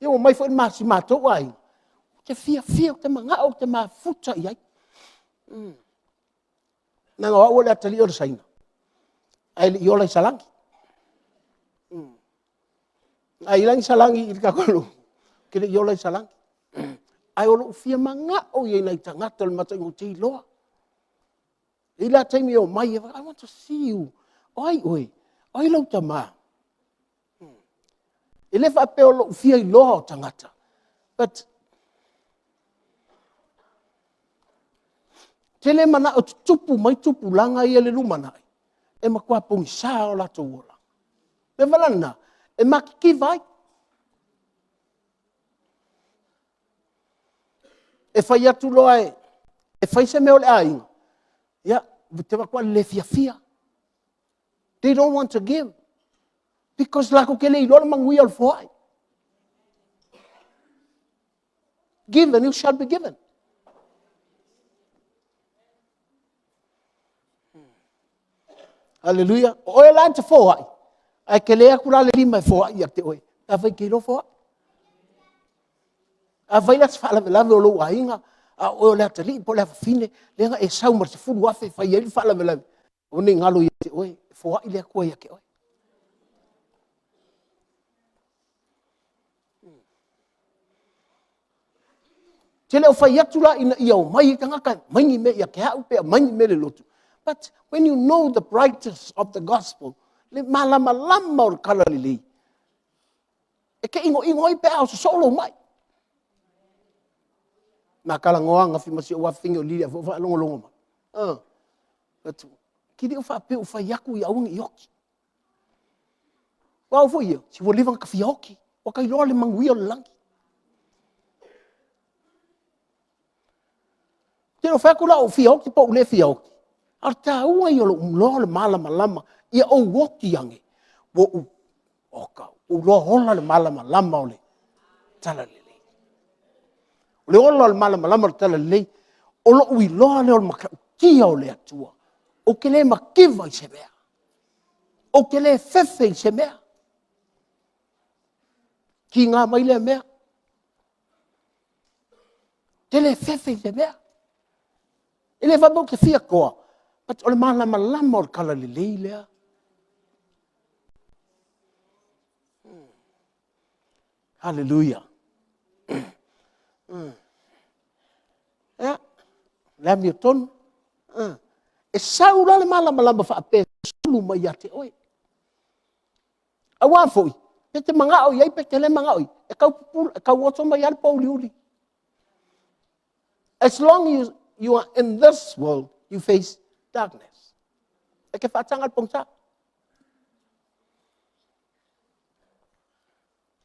Speaker 1: Ia ua omai foi si matou aiga, ou te fiafia, ou te manao ou te mafuta i ai. Leaga o au o le atalii o le Saina, ae le i ola i Salani. A i ai la ni Salani i le tatou nuu, ou te le i ola i Salani. Ae o lou fia manao ia i nai tagata o le matou aiga ou te iloa. E i ai la taimi e omai ai, I want to see you. O ai oe? O ai lau tama? E le faapea o lou fia iloa o tagata, but te le manao e tutupu mai tupulaga ia i le lumanai, e matua pogisa o latou ola. O le mea foi la lena, e matitiva ai. E fai atu loa e fai se mea o le aiga, ia, ou te vaai atu i le le fiafia. They don't want to give. Because latou te le iloa le manuia o le foai. Give and you shall be given. Hallelujah. O oe la e te foai, ae te le atu la le lima e foai ia te oe. Pe afai e te iloa foai. Afai la se faalavelave o lou aiga, a o oe o le atalii po o le afafine, lea na e sau ma le $10,000 e fai ai le faalavelave, aua ne i galo ia te oe, e foai le Atua ia te oe. Ou te le o fai atu la ina ia omai ai tagata e aumai ni mea ia te au pe aumai ni mea i le lotu. But when you know the brightness of the gospel, le malamalama o le talalelei, e te inoino ai pe a sosoo lou mai. Na talanoa ananafi ma si ou afafine o Lilia foi faalogologo mai. Atu, te le o faapea ua fai atu ia aua ne i oti. Aua foi ia, se ua leva ona ta fia oti, ua ta iloa le manuia o le lagi. Te le o fai atu la o fia oti po o le fia oti, a o le taua ia o lou iloa o le malamalama, ia ou oti ane, ua ou, oka, ua ou iloa ola le malamalama o le Talalelei. O le ola o le malamalama o le Talalelei, o lou iloa lea o le matautia o le Atua. Ou te le mativa i se mea. Ou te le fefe i se mea. Kiga mai lea mea. Ou te le fefe i se mea. E le faapea ou te fia toa, but o le malamalama o le talalelei lea. Hallelujah. Ia, le amiotonu. E sau la le malamalama faapea e sulu mai ia te oe. Aua foi, pe te manao i ai pe te le manao i ai, e tau pupula, e tau oso mai lava le pōuliuli. As long as you are in this world, you face darkness. E te faataga le pogisa.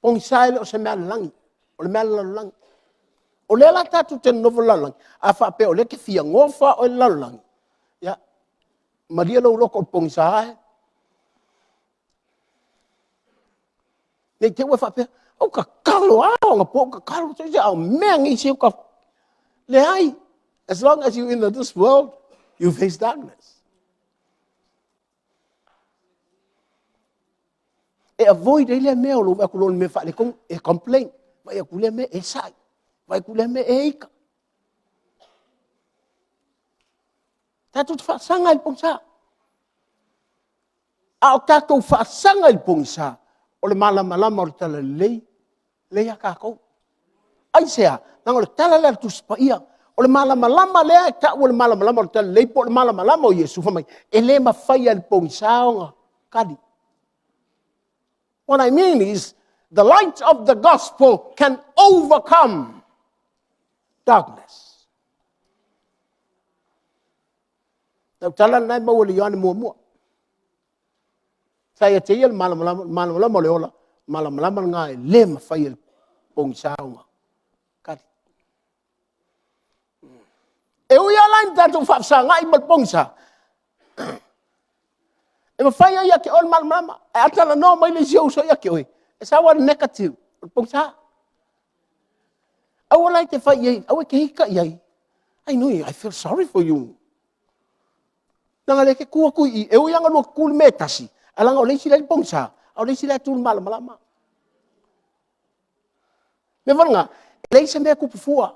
Speaker 1: Pogisa e le o se mea a le lagi, o le mea a le lalolagi. O lea la tatou te nonofo i le lalolagi, a faapea o lea e te fia nofo lava oe i le lalolagi, ia, malie lou loto i le pogisa e. Ne i te i ua e faapea, ou tatalo lava, ao ina po ou tatalo, a o mea nei se uta. Leai, as long as you in this world, you face darkness. E avoid ai lea mea o lou vaai atu loa i le mea faaletonu, e complain. Vaai atu i lea mea, e sai. Vaai atu i lea mea, e ita. Tatou te faasaga i le pogisa. A o tatou faasaga i le pogisa, o le malamalama o le talalelei lea ia tatou. Aisea? Leaga o le tala lea a le Tusi Paia, o le malamalama lea e tau o le malamalama o le talalelei po o le malamalama o Iesu, fai mai, e le mafai e le pogisa ona kali. What I mean is, the light of the gospel can overcome darkness. Lau tala lena e maua i le Ioane muamua. Sa ia te ia le malamalama, malamalama o le ola, malamalama lena e le mafai e le pogisa ona kali. E ui lava la ina tatou faafesagai ma le pogisa, e mafai ai ia te oe le malamalama. Ae a talanoa mai le isi ou uso ia te oe, e sau lava le negative, o le pogisa. Aua la e te fai i ai, aua e te ita i ai. I know you, I feel sorry for you. Leaga o lea e te tu atu i i, e ui lava ina lua tutu i le mea e tasi, ae leaga o le isi la e i le pogisa, a o le isi la e tu i le malamalama. Mea foi lena, e leai se mea e tupu fua.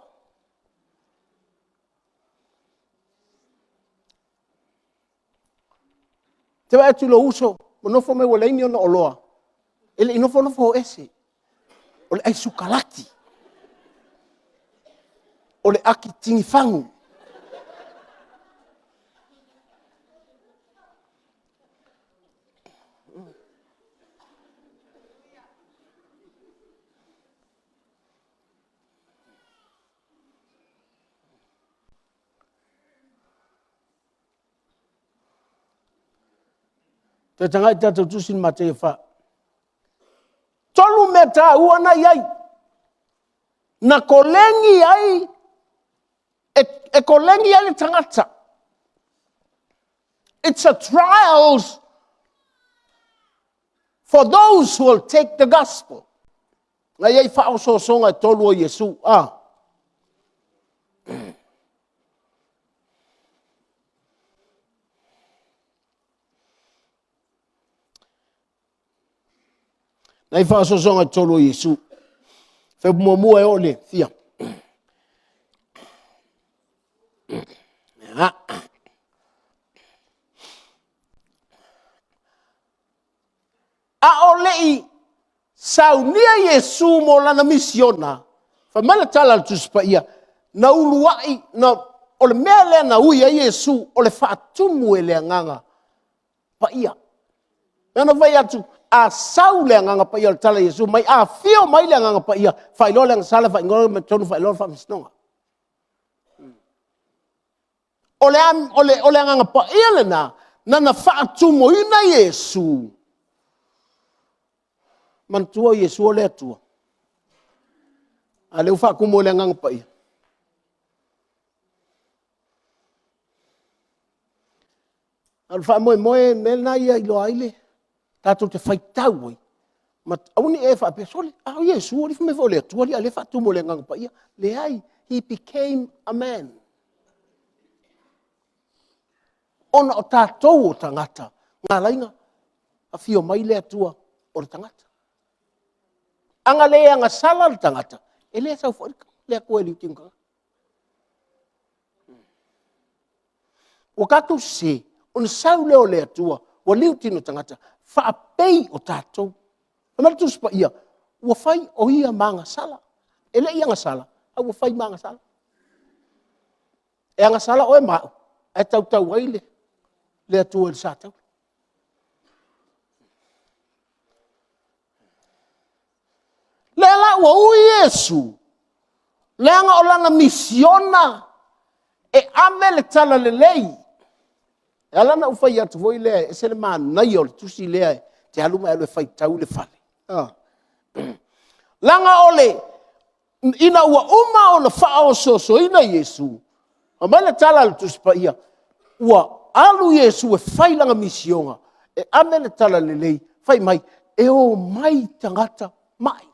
Speaker 1: Te vaai atu i lou uso, ua nofo mai ua leai ni ona oloa, e le i nofonofo o ese. O le aisukalati. O le aki tinifagu. Toe tagai i tatou tusi i Mataio 4. Tolu mea taua na i ai. Na koleni ai, e koleni ai le tagata. It's a trials. For those who will take the gospel. Na i ai faaosoosoga e tolu o Iesu. Ah. Na i faaosoosoga e tolu o Iesu. Fe muamua e oo le fia. Ah. A o le i saunia Iesu mo lana misiona, fai mai le tala a le Tusi Paia, na uluai, na, o le mea lea na ui ai Iesu, o le faatumu e le Agaga Paia. E ono fai atu, a sau le Agaga Paia o le tala a Iesu mai, a afio mai le Agaga Paia, faailoa le agasala, faailoa le tonu, faailoa le faamasinoga. O le, o le, o le Agaga Paia lena, na na faatumuina Iesu. Manatua o Iesu o le Atua. A lea ua faatumu e le Agaga Paia. A o le faamoemoe, mea lena ia iloa ai le tatou te faitau ai, ma aua ne i e faapea, sole, a o Iesu, alii fai mai foi o le Atua, a o lea e faatumu e le Agaga Paia. Leai, he became a man. Ona o tatou o tagata, na ala ai ona afio mai le Atua o le tagata. Ana le agasala le tagata, e le sau foi le Atua e liutino tagata. Ua tatou sese, ona sau lea o le Atua, ua liu tino tagata, faapei o tatou. Fai mai le Tusi Paia, ua fai o ia ma agasala. E le i agasala, a ua fai ma agasala. E agasala oe ma au, ae tautau ai le Atua i le sa taula. Lea la ua ui Iesu, leaga o lana misiona e ave le talalelei. E ala ona ou fai atu foi lea, e ese le manaia o le tusi lea e te alu ma e alu e faitau i le fale. Ah. Leaga o le, ina ua uma ona faaosoosoina Iesu, aumai le tala a le Tusi Paia, ua alu Iesu e fai lana misioga, e ave le talalelei, fai mai, e omai tagata mai.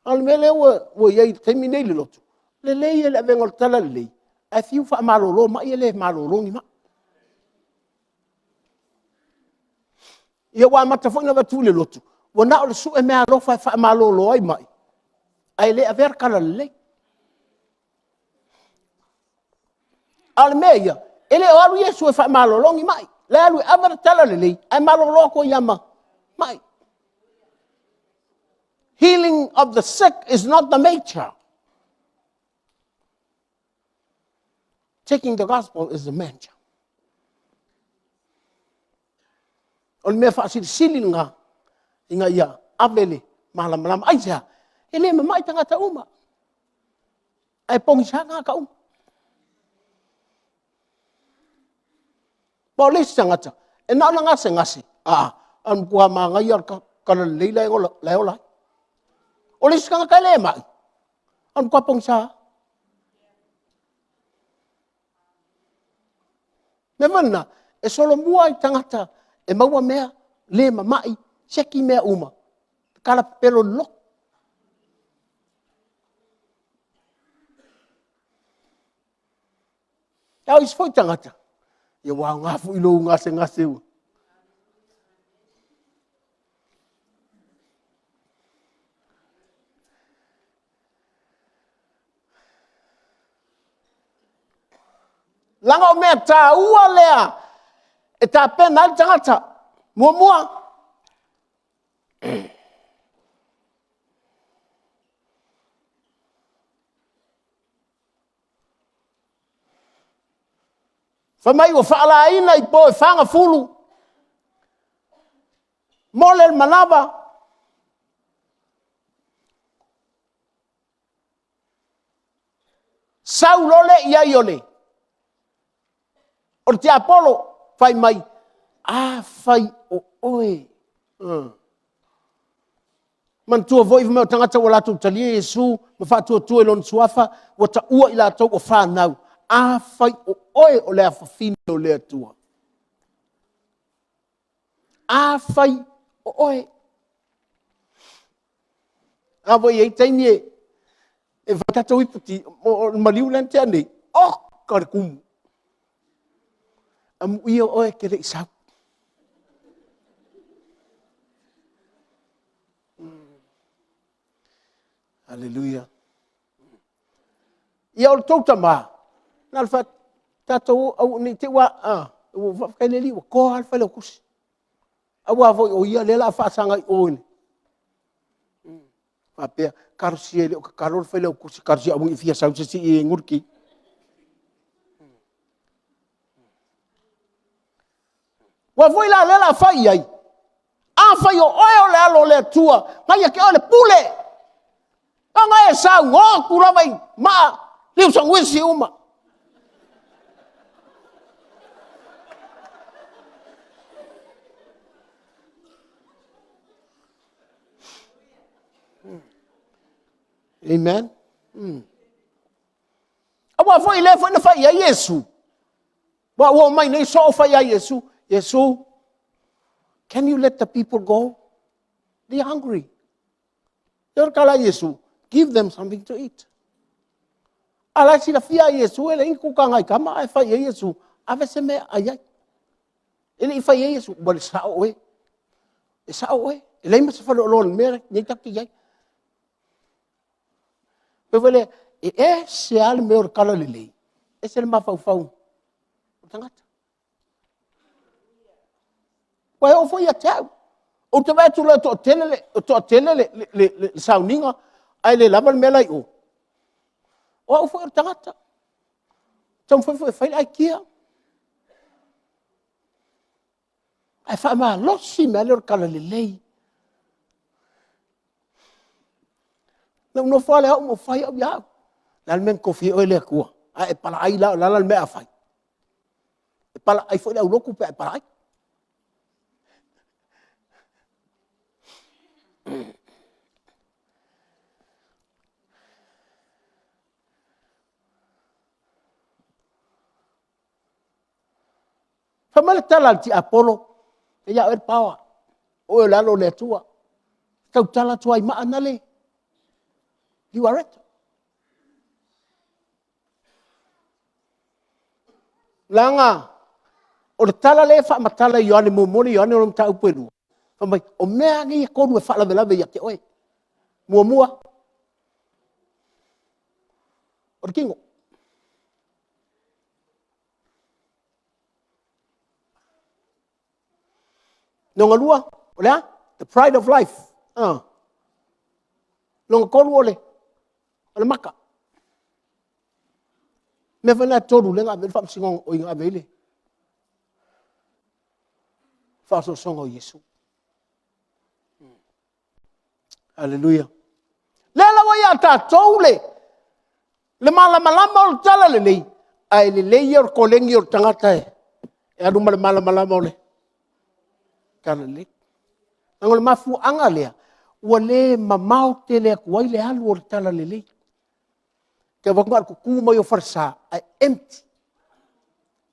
Speaker 1: A o le mea lea ua i ai i le taimi nei i le lotu, lelei le avega o le talalelei, ae fiu faamalolo mai e le malolo ni mai. Ia ua amata foi ona avatu i le lotu, ua na o le sue meaalofa e faamalolo ai mai, ae le avea le talalelei. A o le mea ia, e le o alu Iesu e faamalolo ni mai. Le alu e ave le talalelei, ae malolo atu ai lava ma mai. Healing of the sick is not the nature. Taking the gospel is the major. O le mea faasilisili lena ina ia ave le malamalama. Aisea? E le mamai tagata uma. Ae pogisa tagata uma. Ma o le isi tagata, e na ona gasegase, a, a matua manaia le talalelei la e ola ai. O le isi tagata e le mai, a matua pogisa lava. Mea foi lena, e solomua i tagata e maua mea, le mamai, siaki mea uma, tatala pepelo le loto. A o isi foi tagata, ia ua aoga foi lou gasegase ua. Leaga o mea taua lea e tapena ai le tagata. Muamua, fai mai ua faalaina i po e fagafulu, mole le manava, sau loa le i ai o le o le tiapolo, fai mai, afai o oe. Manatua foi fai mai o tagata ua latou talia Iesu ma faatuatua i lona suafa, ua taua i latou o fanau. Afai o oe o le afafine o le Atua. Afai o oe. A foi e i ai taimi e fai tatou ipu ti, o le maliu lea na tea nei, oka le tumu. Amuia oe e te le i sau. Aleluia. Ia o le tou tama, na o le tatou o, ne i te i ua, faafetai i le Alii ua toa lava le Failautusi. Aua foi o ia lea o le a faasaga i o i le faapea, talosia e le o tatalo le Failautusi, talosia ia aua ne i fia sau se isi i i e inu le ti. Aua foi la o lea o le a fai i ai, afai o oe o le Alo o le Atua, o lena e ia te oe le pule, ona e saunoa atu lava i maa, liu sanuisi uma. Amen. Aua foi o lea foi na fai i ai Iesu. Aua ua omai nei soo fai ia Iesu, Iesu, can you let the people go? They are hungry. O le tala a Iesu, give them something to eat. A o la e silafia e Iesu e leai ni kuka a nai tama, ae fai i ai Iesu, ave se mea e ai ai. E le i fai i ai Iesu, ua le sao oe, e sao oe, e leai ma se faleoloa o le mea lenei tatou te i ai. Mea foi lea, e ese lava le mea o le talalelei, ese le mafaufau o le tagata. Ua oo foi ia te au, ou te vaai atu loa e toatele le sauniga ae le lava le mea la e i o, o au foi o le tagata, e taumafai foi e fai le aitia. Ae faamalosi le mea lea o le talalelei. Na ou nofo lava lea au ma ou fai au ia au. O le a le mea na tofia ai oe e le Atua? A e palaai la, o le a la le mea o le a fai? E palaai foi le aulotu pe a e palaai. Fai mai le tala a le tiapolo, e ia oe le power, o oe o le Alo o le Atua. Tautala atu lava i maa na le iuareta. Leaga o le tala lea e faamatala e Ioane 1 Ioane ona mataupu e 2, fai mai, o mea lava nei e 3 e faalavelave ia te oe. Muamua, o le tino. Lona lua, o le a? The pride of life. Lona 3 o le maka. O mea foi na e 3 lea na ave i ai le faamasinoga, oi na ave i ai le faaosoosoga o Iesu. Aleluia. O lea la ua ia tatou le malamalama o le Talalelei, ae lelei ia o le koleni o le tagata e alu ma le malamalama o le Talalelei. O le mafuaaga lea ua le mamao tele atu ai le alu o le Talalelei. E te vaai atu na o le tutu mai o falesa ae empty,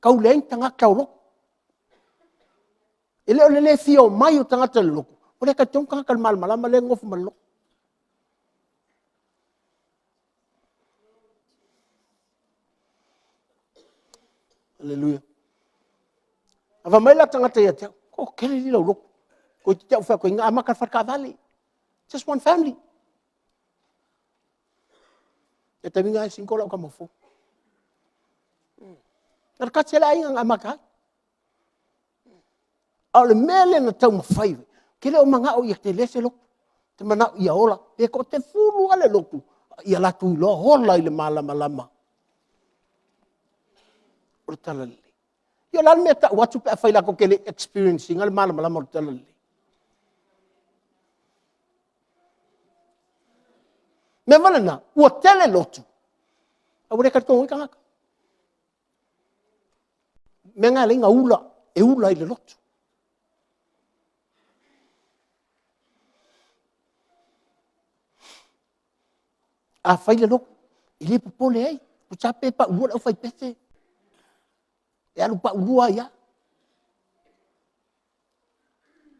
Speaker 1: tau leai ni tagata o lotu. E le o le le fia omai o tagata i le lotu, ua le talitonu tagata i le malamalama lea e nonofo ma le lotu. Aleluia. A fai mai la le tagata ia te au, toatele alii lau lotu, toeitiiti lava ou fai atu na amata i le faletaavale. Just one family. O le taimi lena e single lau tama fou. Na o le tasi lava le aiga na amata ai. A o le mea lea na taumafai, ou te le o manao ia tele se lotu, ou te manao ia ola, pe toasefulu lava le lotu, a ia latou iloa ola i le malamalama o le Talalelei. Ia o le a le mea e tau atu pe afai latou te le i experience ina le malamalama o le Talalelei? O le mea foi lena, ua tele lotu, ae ua le talitonu ai tagata. O le mea lena e ala ai ona ula, e ula i le lotu. A fai le lotu, e le popole ai, tusa lava pe paulua le aufaipese, e alu paulua ai lava.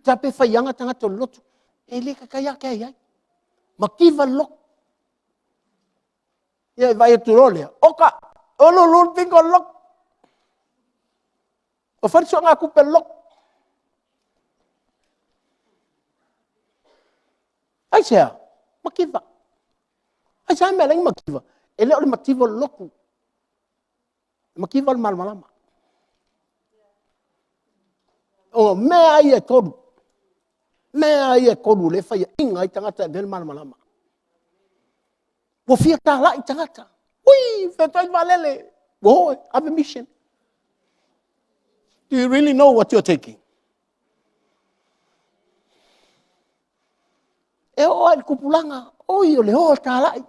Speaker 1: Ta pe faiaga tagata o le lotu, e le tatai lava tea i ai. Mativa le lotu. Ia e vaai atu loa lea, oka, ulu ulu le pito o le lotu. Ua fai le suegatupe a le lotu. Aisea? Mativa. Aisea le mea e ala ai ona mativa? E le o le mativa o le lotu, e mativa le malamalama. O mea lava ia e tolu, mea lava ia e tolu o lea e faiaina ai tagata e avea le malamalama. Ua fia talai tagata, ui, fetai le vaalele, ua o e ave mission. Do you really know what you are taking? E oo lava i le tupulaga, oi o le o e talai.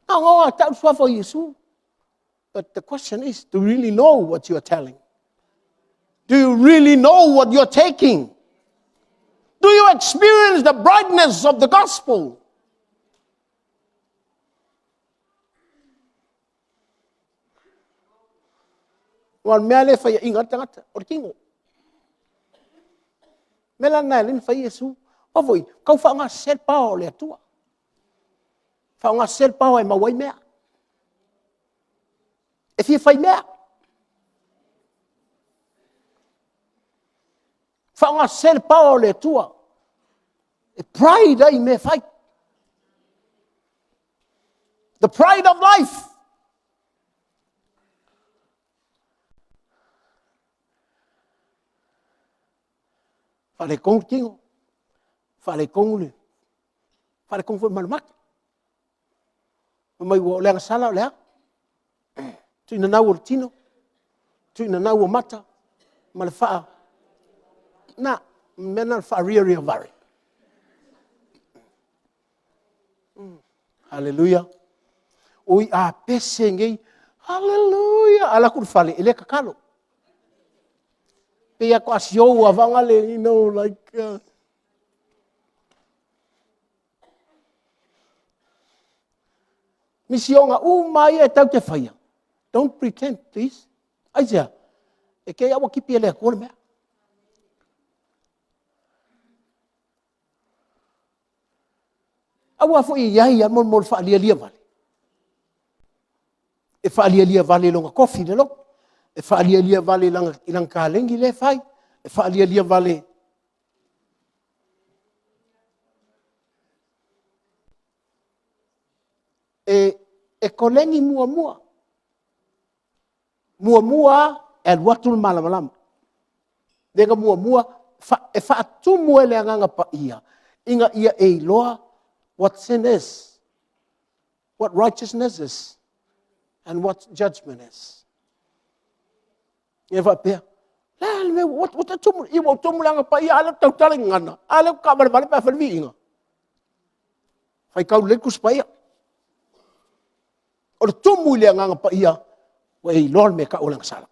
Speaker 1: Na ona o lava e tau le suafa o Iesu. But the question is, do you really know what you are telling? Do you really know what you are taking? Do you experience the brightness of the gospel? Aua o le mea lea e faiaina ai le tagata, o le tino. O le mea la lena e ala ai ona fai Iesu. Aua foi, tau faaaoga sese le power o le Atua. Faaaoga sese le power e maua ai mea. E fia fai mea. Faaaoga sese le power o le Atua. E pride ai i mea e fai. The pride of life. Faaletonu le tino, faaletonu le, faaletonu foi ma le mata. Fai mai o le agasala o le a? Tuinanau o le tino, tuinanau o mata, ma le faa... Na, mea na o le faaria o vare. Haleluia. Oi a pese nei. Haleluia. Ala atu le fale, e le tatalo. Pe ia to asiou a vaga le, you know, like... Misioga uma ia e tau te faia. Don't pretend, please. Aisea, e te au tipi e le Atua le mea. Aua foi e i ai lava mo le faalialia vale. E faalialia vale i lona tofi i le lotu, e faalialia vale i lana taleni lea e fai, e faalialia vale e koleni muamua. Muamua e alu atu le malamalama. Lena muamua e faatumu e le Agaga Paia ina ia e iloa what sin is, what righteousness is, and what judgment is. Ia faapea, le a le mea ua tumu, ia ua tumu le Agaga Paia, a lea ou tautala i gagana, a lea ou taavalevale pe a fai le viiga. Faitau lelei le Tusi Paia. O le tumu i le Agaga Paia, ua e iloa le mea e tau o le agasala.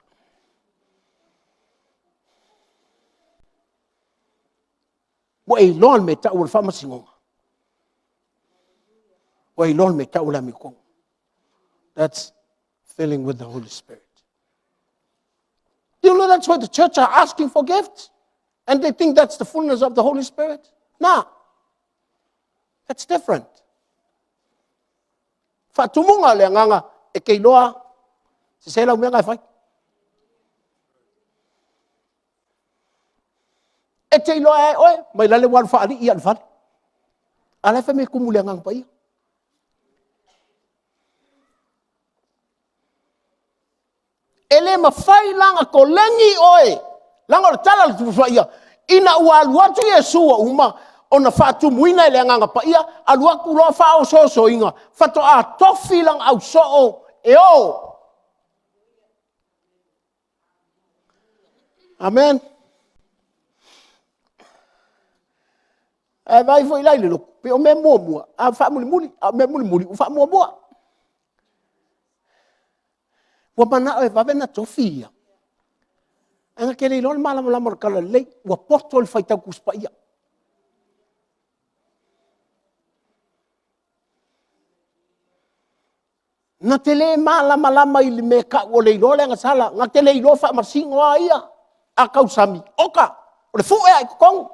Speaker 1: Ua e iloa le mea e tau o le faamasinoga. Ua e iloa le mea e tau o le amiotonu. That's filling with the Holy Spirit. Do you know that's why the church are asking for gifts? And they think that's the fullness of the Holy Spirit? No. That's different. Faatumuga le agaga e te iloa sese lau mea na e fai. E te iloa e oe, mai lale ua alu faalii i le fale. A la e fai mai e tumu i le Agaga Paia. E le mafai la ona koleni oe, leaga o le tala a le Tusi Paia, ina ua alu atu Iesu ua uma ona faatumuina e le Agaga Paia, alu atu loa faaosoosoina, faatoa tofi lana ausoo e o. Amen. Ae vaai foi la i le lotu, pei o mea muamua, a faamulimuli, a o mea mulimuli, ua faamuamua. Ua manao e vave ona tofi ia. Ae na te le iloa le malamalama o le Talalelei, ua poto i le faitau Tusi Paia. Na te le malamalama i le mea e tau o le iloa le agasala, na te le iloa faamasino a ia. A tausami, oka, o le fue lava i totonu.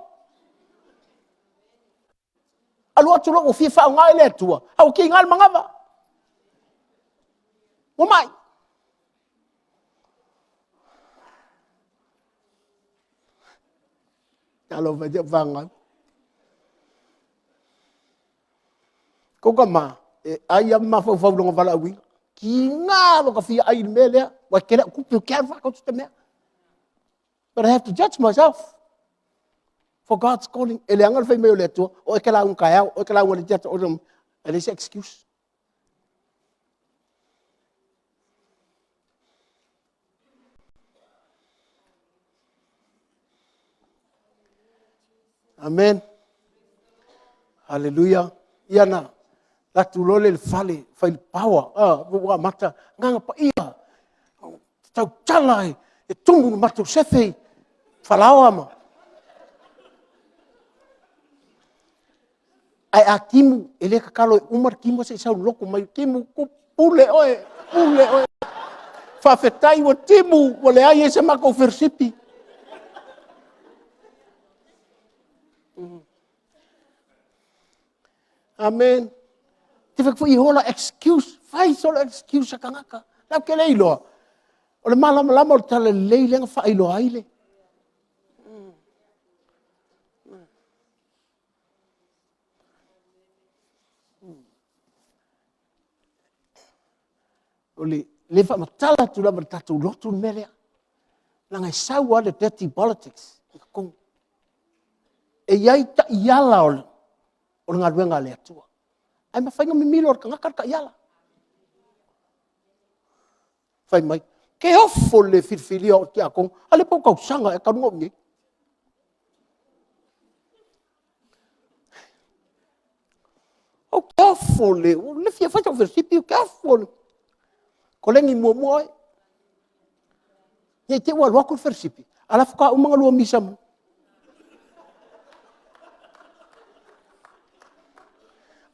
Speaker 1: Alu atu loa ua fia faaaoga i le Atua, a ua tiga le manava. Ua mai. Talofa e i si au fanau. Kou tama, e ai lava ma mafaufau i lona valaauina. Tiga lota fia ai i le mea lea, aua e tele au tupe, ou te alu faatau se mea. But I have to judge myself for God's calling. E leaga le fai mai o le Atua, o e te lauga taeao, o e te lauga i le isi aso, e leai se excuse. Amen. Haleluia. Ia na atu loa lea i le fale, fai le power, ua amata, Agaga Paia, tautala e tumu le matou sefe i falaoa ma... Ae a timu, e le tatalo e uma le timu ae se i sau i le lotu mai, timu, pule oe, pule oe. Faafetai ua timu, ua leai ai se matou felosipi. Amen. Te fai atu foi e ola excuse, fai solo excuse a tagata. Lau te le iloa, o le malamalama o le talalelei lea na faailoa ai le... O le le faamatala atu lava i le tatou lotu le mea lea, leaga e sau lava le dirty politics i totonu. E i ai taiala o le galuega a le Atua, ae mafai ona mimilo e le tagata le taiala. Fai mai, e ofo i le le filifilia o au e tiakono, a o lea po o ua tausaga ea talu ona ou i inei. Ou te ofo i le fia fai sau fellowship, ou te ofo i le koleni muamua oe. Ne i te i ua alu atu le fellowship, a o la e faatoa uma ona lua misa ma...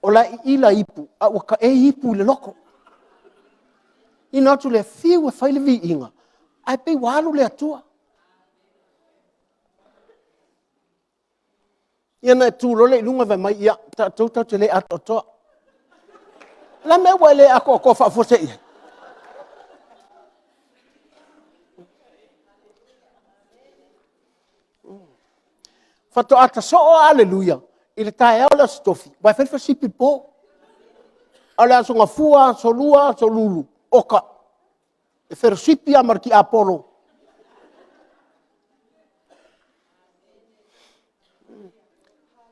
Speaker 1: O la e iila ipu, a ua taei ipu i le loto. Ona o atu lea fiu e fai le viiga, ae pei ua alu le Atua. Ia ona e tu loa lea i luga fai mai, ia, tatou tatou te le atoatoa. O le a le mea ua e le atoatoa faafuasei ai? Faatoa ta soo lava Aleluia i le taeao o le Aso Tofi, aua e fai le fellowship i le po. A o le Aso Gafua, Aso Lua, Aso Lulu, oka, e fellowship lava ma le tiapolo.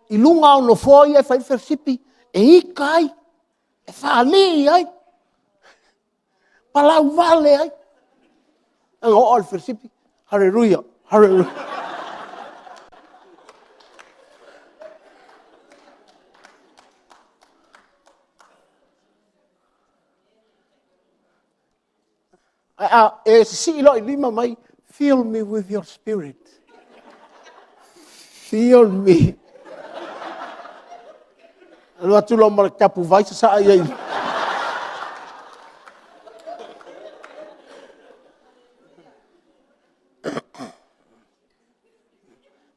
Speaker 1: I luga lava o nofoa ia e fai ai le fellowship, e ita ai, e faalii ai, palauvale ai. Na ona oo lava o le fellowship, Hallelujah, Hallelujah. Ae a e sisii loa i lima mai, fill me with your spirit. Fill me. Alu atu loa ma le tapu vai sasaa i ai.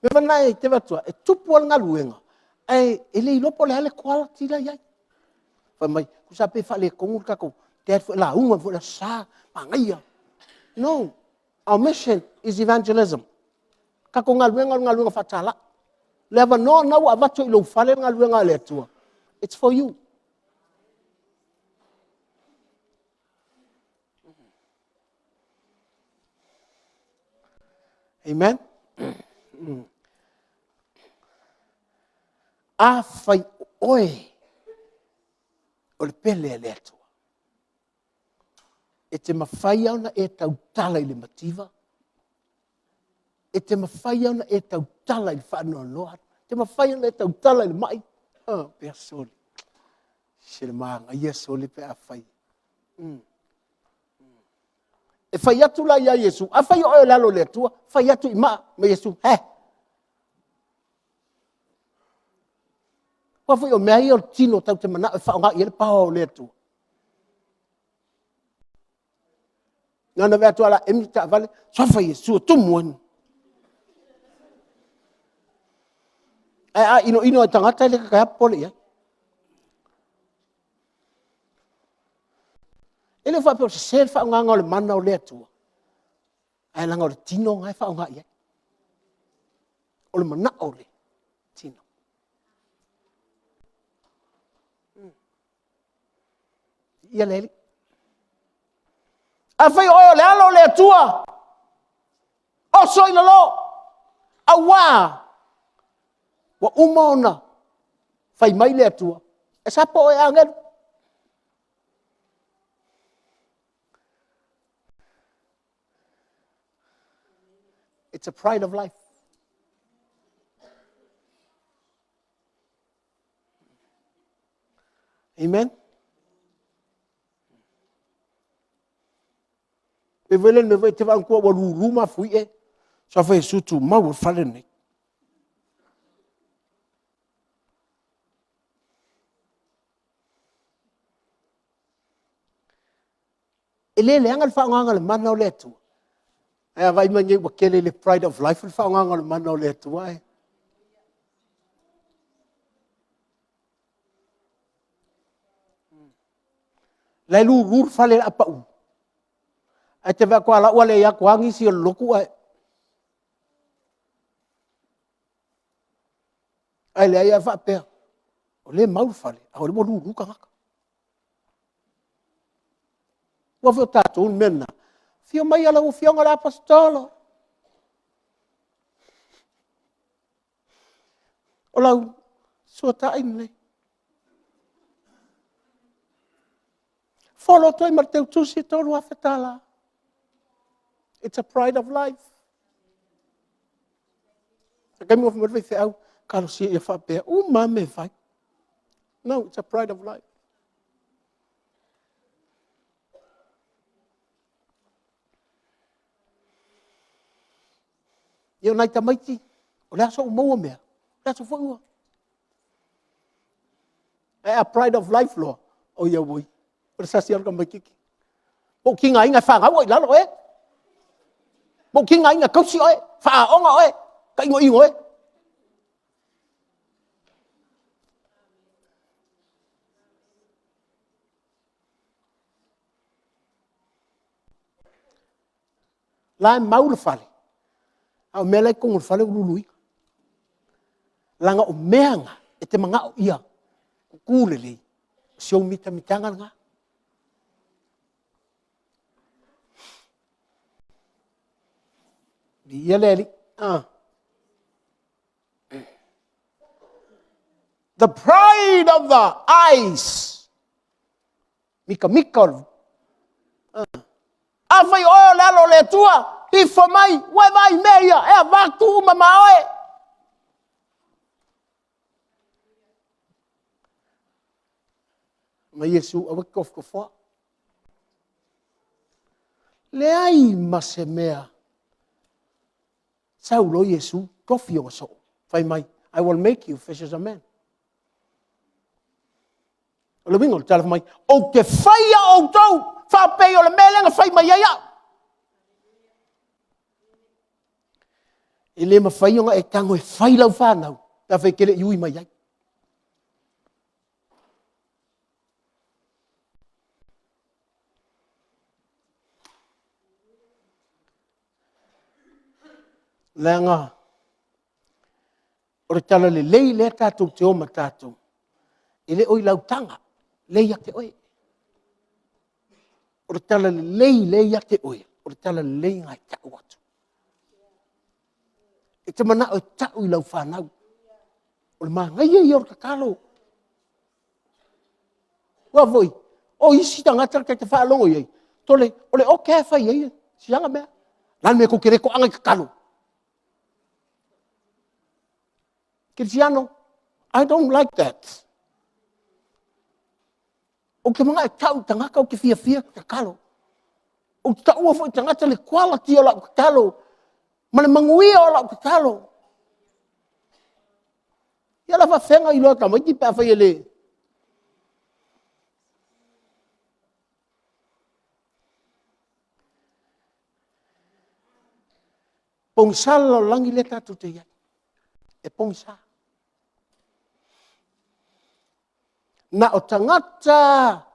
Speaker 1: Mea na e te avatua, e tupu lava le galuega, ae e le iloa po o le a le quality la e i ai. Fai mai, tusa pe faaletonu le tatou, e alu foi e lauga foi i le Aso Sa, manaia. No, our mission is evangelism. O tatou galuega o le galuega faatalai. Le avanoa lena ua avatu i lou fale le galuega a le Atua, it's for you. Amen. Afai o oe o le pele a le Atua, e te mafai lava ona e tautala i le mativa, e te mafai lava ona e tautala i le faanoanoa, e te mafai ona e tautala i le mai. Oh, pea sole. Se le manaia sole pe a fai. E fai atu la ia Iesu, afai o oe o le alo o le Atua, fai atu i maa ma Iesu, he. Aua foi o mea ia o le tino tatou te manao e faaaoga i ai le power o le Atua. Na ona vaai atu lava o le a emi le taavale, suafa Iesu e tumu ai. Ae a inoino e tagata e le kakae popole i ai. E le faapea o sese le faaaogaina o le mana o le Atua, ae leaga o le tino lena e faaaoga i ai. O le manao o le tino. Ia le Alii. Afai o oe o le Alo o le Atua, oso i lalo, aua ua uma ona fai mai le Atua, e sapa oe e agelu. It's a pride of life. Amen. E pei foi lea o le mea foi lea e te vaai atu ua lulu mafuie, suafa o Iesu tumau lava i le fale lenei. E le leaga le faaaogaina o le mana o le Atua, ae a vaai mai nei ua tele i le pride of life le faaaogaina o le mana o le Atua ae… O la e lulu le fale o le a pau, ae te vaai atu lava o la e ua leai atu lava nisi o le lotu ae… Ae leai lava faapea, o lea e mau le fale, a o lea ua lulu tagata. Aua foi o tatou o le mea lena, afio maia lau Afioga i le Aposetolo, o lau suatai lenei. Follow atu ai ma le teutusi e $3,000. It's a pride of life. O le taimi na ofo mai ai le faifeau, talosia ia faapea uma lava mea e fai. No, it's a pride of life. Ia o nai tamaiti, o le aso ua maua mea, o le aso foi ua… Ae a pride of life loa, oi auoi, o le sasi lava o le tamaitiiti. Ua ou tigaina e fanau oe i lalo oe? Ua ou tigaina e tausi oe, faaaoga oe, tainoino e? O la e mau le fale, a o mea la e i totonu o le fale ua luluina. Leaga o mea na e te manao ia tu lelei, o si ou mitamitaga lena. Viia le Alii. The pride of the eyes. Mitamita o le… Afai o oe o le Alo o le Atua, ifo mai, ua e vaai i mea ia e avatu uma ma oe. Fai mai Iesu, aua e te tofotofoa. Leai ma se mea. Sau loa Iesu tofi ona soo, fai mai, I will make you fishers of men. O le uiga o le tala fai mai, ou te faia outou faapei o le mea lea na fai mai ai au. E le mafai ona e tago e fai lau fanau pe afai e te le i ui mai ai. Leaga o le talalelei lea tatou te o ma tatou, e le o i lau taga, lea e ia te oe. O le talalelei lea e ia te oe, o le talalelei lena e tau atu. E te manao e tau i lau fanau, o le manaia ia o le tatalo. Aua foi o isi tagata ta te faalogo i ai, sole, o le ote lava e fai ai si ana mea. O le a le mea tou te le toaga ai e tatalo? Kerisiano, I don't like that. Ou te manao e tau i tagata ou te fiafia e tatalo. Ou te taua foi i tagata le quality o lau tatalo ma le manuia o lau tatalo. Ia o le a faapefea ona iloa e tamaiti pe afai e le… Pogisa le lalolagi lea tatou te i ai, e pogisa. Na o tagata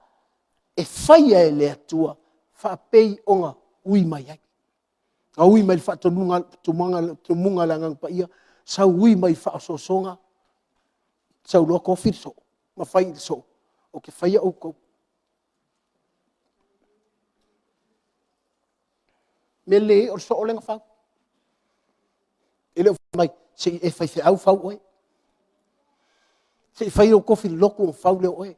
Speaker 1: e faia e le Atua faapei ona ui mai ai. Na ui mai le faatonuga, tumuga, tumuga le Agaga Paia, sau ui mai faaosoosoga, sau loa tofi le soo, ma fai i le soo, ou te faia outou. Mea lelei ai o le soo lea na fau. E le o fai mai, se i e faifeau fau oe. Se i fai lou tofi i le lotu ona fau lea o oe.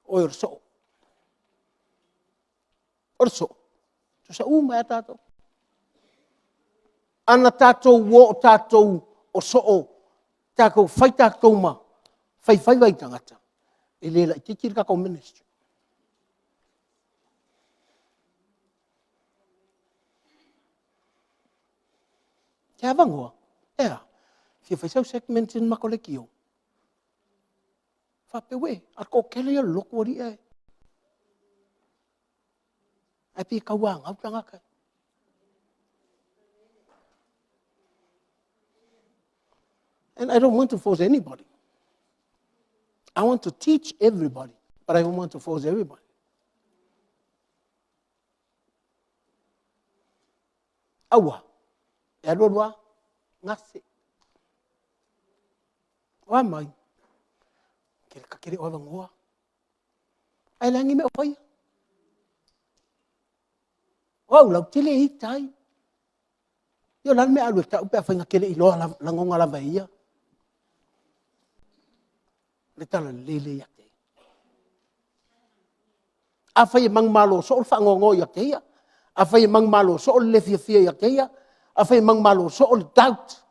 Speaker 1: O oe o le soo. O le soo, tutusa uma ai lava tatou. A na tatou o o tatou o soo, tatou fai tatou ma faifaiva i tagata, e le laitiiti le tatou ministry. E avanoa, e a? E fia fai sau segment i le matou leitio. Faapea, ue, a o le toatele ia o le lotu alii ae pei e tauanau tagata. And I don't want to force anybody. I want to teach everybody, but I don't want to force everybody. Aua, e alu alu lava, gase. O a mai? Ta te le o avanoa. Ae leai ni mea o faia. O au la, ou te le ita ai. Ia o le a le mea a alu e tau pe afai na te le i lagona lava e ia le talalelei lea ia te ia. Afai e manumalo soo le faanoanoa ia te ia, afai e manumalo soo le le fiafia ia te ia, afai e manumalo soo le doubt,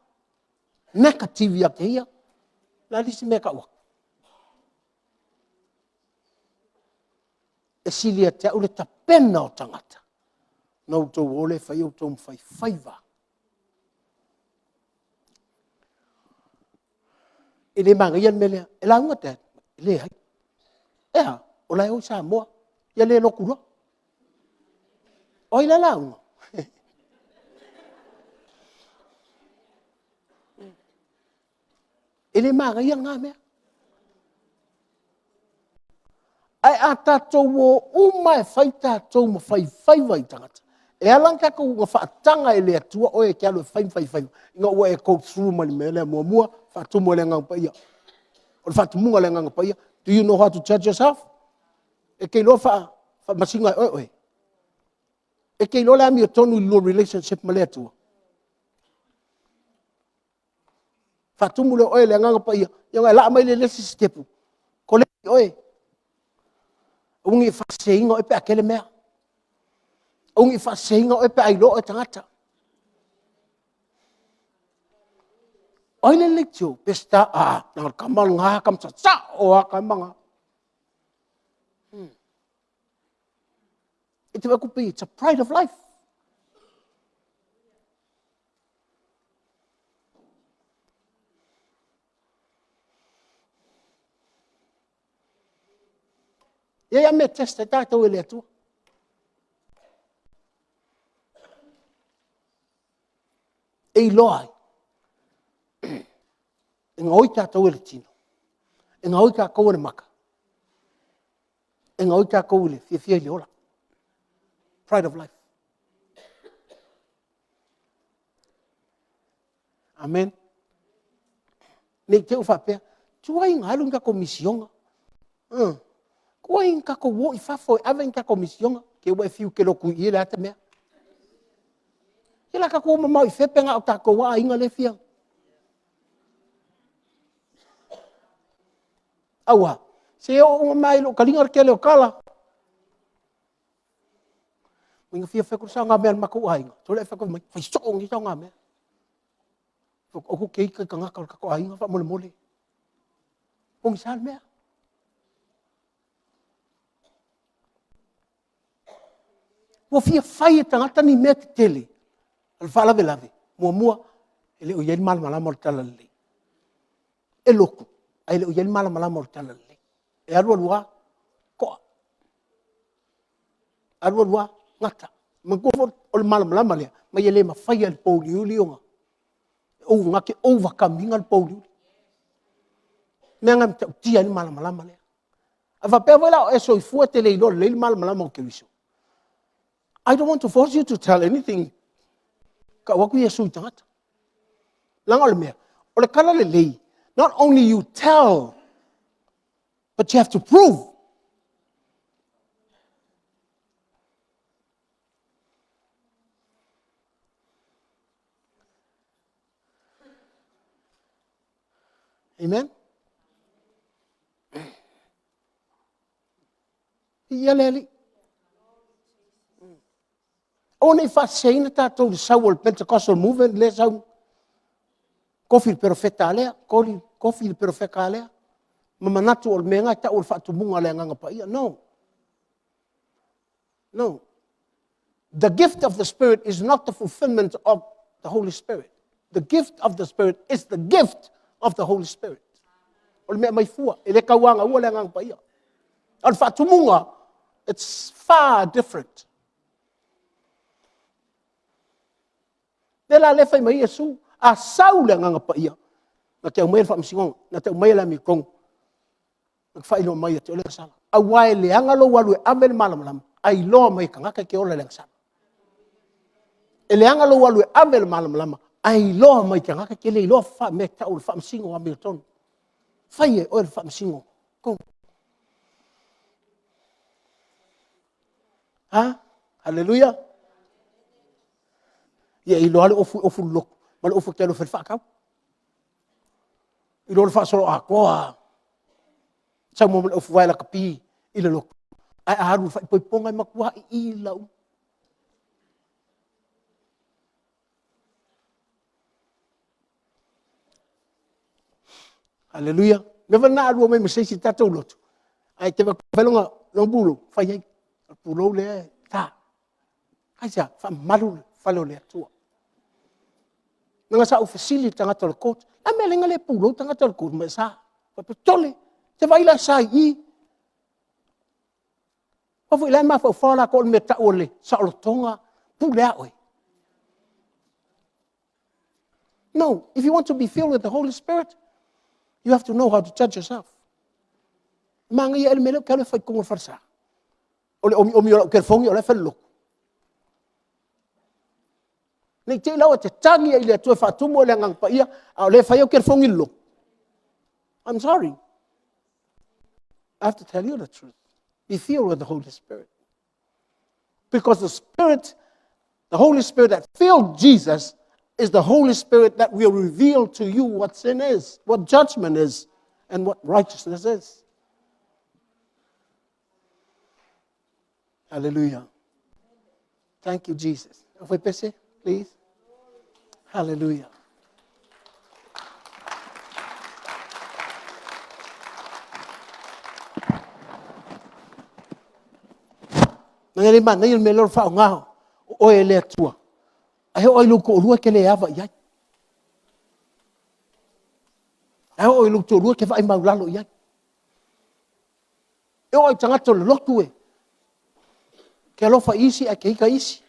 Speaker 1: negative ia te ia, o le a le isi mea e tau atu? E sili ia te au le tapena o tagata ona outou o lea fai outou ma faifaiva. E le manaia le mea lea, e lauga dad? E leai. E a? O la e o i Samoa. Ia le lotu loa. O ai la e lauga? E le manaia lena mea. Ae a tatou o uma e fai tatou ma faifaiva i tagata, e ala ona tatou faataga e le Atua oe e te alu e fai ma faifaiva, ina ua e go through mai le mea lea. Muamua, faatumu e le Agaga Paia. O le faatumuga e le Agaga Paia, do you know how to judge yourself? E te iloa faamasino e oe oe? E te iloa le amiotonu i le lua relationship ma le Atua? Faatumu lea o oe e le Agaga Paia, ia ona e laa mai lea i le isi sitepu, koleni oe. Aua ne i faaseseina oe pe a tele mea. Aua ne i faaseseina oe pe a iloa oe e tagata. O ai le leitio? Peseta, a, na o le tama lena, tama sasao lava tama na. E te vaai atu pei it's a pride of life. E i ai lava mea e test ai tatou e le Atua. E iloa ai, e gaoi tatou e le tino, e gaoi tatou e le maka, e gaoi tatou i le fiafia i le ola. Pride of life. Amen. Ne i te i ua faapea, tuai ona alu ni tatou misioga. Tuai ona tatou o i fafo e ave ni tatou misioga. Te i ua e fiu e te lotu i i e leai lava se mea. Ia o le a tatou o mamao i fea pe na o tatou lava aiga lea e fia. Aua, se e oo uma mai lava i lou taliga le tele o tala. Ua fia fai atu le saogamea a le matou aiga, sole ae fai mai, fai soo nei saogamea. Aua tou te ita i tagata o le tatou aiga faamolemole. Pogisa le mea. Ua fia fai e tagata ni mea tetele, o le faalavelave, muamua, e le o i ai le malamalama o le Talalelei. E lotu, ae le o i ai le malamalama o le Talalelei. E alu alu lava, toa. Alu alu lava, gata. Manatua foi o le malamalama lea, mai e le mafaia e le pouliuli ona, na te overcome ina le pouliuli. Mea na matautia ai le malamalama lea. A faapea foi la o e soifua e te le iloa lelei le malamalama o Keriso. I don't want to force you to tell anything. Tau atu Iesu i tagata. Leaga o le mea, o le tala lelei, not only you tell, but you have to prove. Amen? Ia le Alii. Aua ne i faaseseina tatou i le sau o le Pentecostal movement lea e sau, tofi le perofeta a lea, tofi le perofeta a lea, ma manatu o le mea lena e tau o le faatumuga a le Agaga Paia. No. No. The gift of the Spirit is not the fulfillment of the Holy Spirit. The gift of the Spirit is the gift of the Holy Spirit. O le mea mai fua, e le tauaga ua le Agaga Paia. A o le faatumuga, it's far different. Lea la lea fai mai Iesu, a sau le Agaga Paia, na te aumaia le faamasinoga, na te aumaia le amiotonu, na te faailoa mai ia te oe le agasala. Aua e leaga lou alu e ave le malamalama, ae iloa mai e tagata e te ola i le agasala. E leaga lou alu e ave le malamalama, ae iloa mai e tagata e te le iloa mea e tau o le faamasino amiotonu. Fai e oe le faamasino. Go. Ha? Haleluia. Ia iloa le ofu ofu lotu, ma le ofu te alofa i le faatau. I lo le faasolo atoa. Sau mo le ofu vae lakapi i le lotu. Ae a alu i le faaipoipoga e matua ii lau. Haleluia. Mea foi lena a lua mai ma se isi i tatou lotu, ae te vaai lona, lona pulou, fai ai. O le pulou lea e ta. Aisea? Faamamalu le fale o le Atua. Leaga sa ou fesili i le tagata o le court, a mea e ala ai ona le pulou tagata o le court ma e sa? Faapea, tole, e te vaai la e sa i i? Aua foi o la e mafaufau latou o le mea e tau o le saolotoga, pule lava oe. No, if you want to be filled with the Holy Spirit, you have to know how to judge yourself. Manaia ea le mea lea ou te alu e fai i totonu o le falesa. O le omiomi o lau telefoni o la e fai i le lotu. Ne i te i la ua te tagi ai i le Atua e faatumu e le Agaga Paia, a o lea e fai au telefoni i le lotu. I'm sorry. I have to tell you the truth. Be filled with the Holy Spirit. Because the Spirit, the Holy Spirit that filled Jesus is the Holy Spirit that will reveal to you what sin is, what judgment is, and what righteousness is. Hallelujah. Thank you, Jesus. Please. Hallelujah. Nanga le manaia le mea lea o le faaaoga o oe e le Atua. Ae oo i lou toalua e te le ava i ai. Ae oo i lou toalua e te vaai maulalo i ai. E oo i tagata o le lotu e te alofa i isi ae te ita i isi.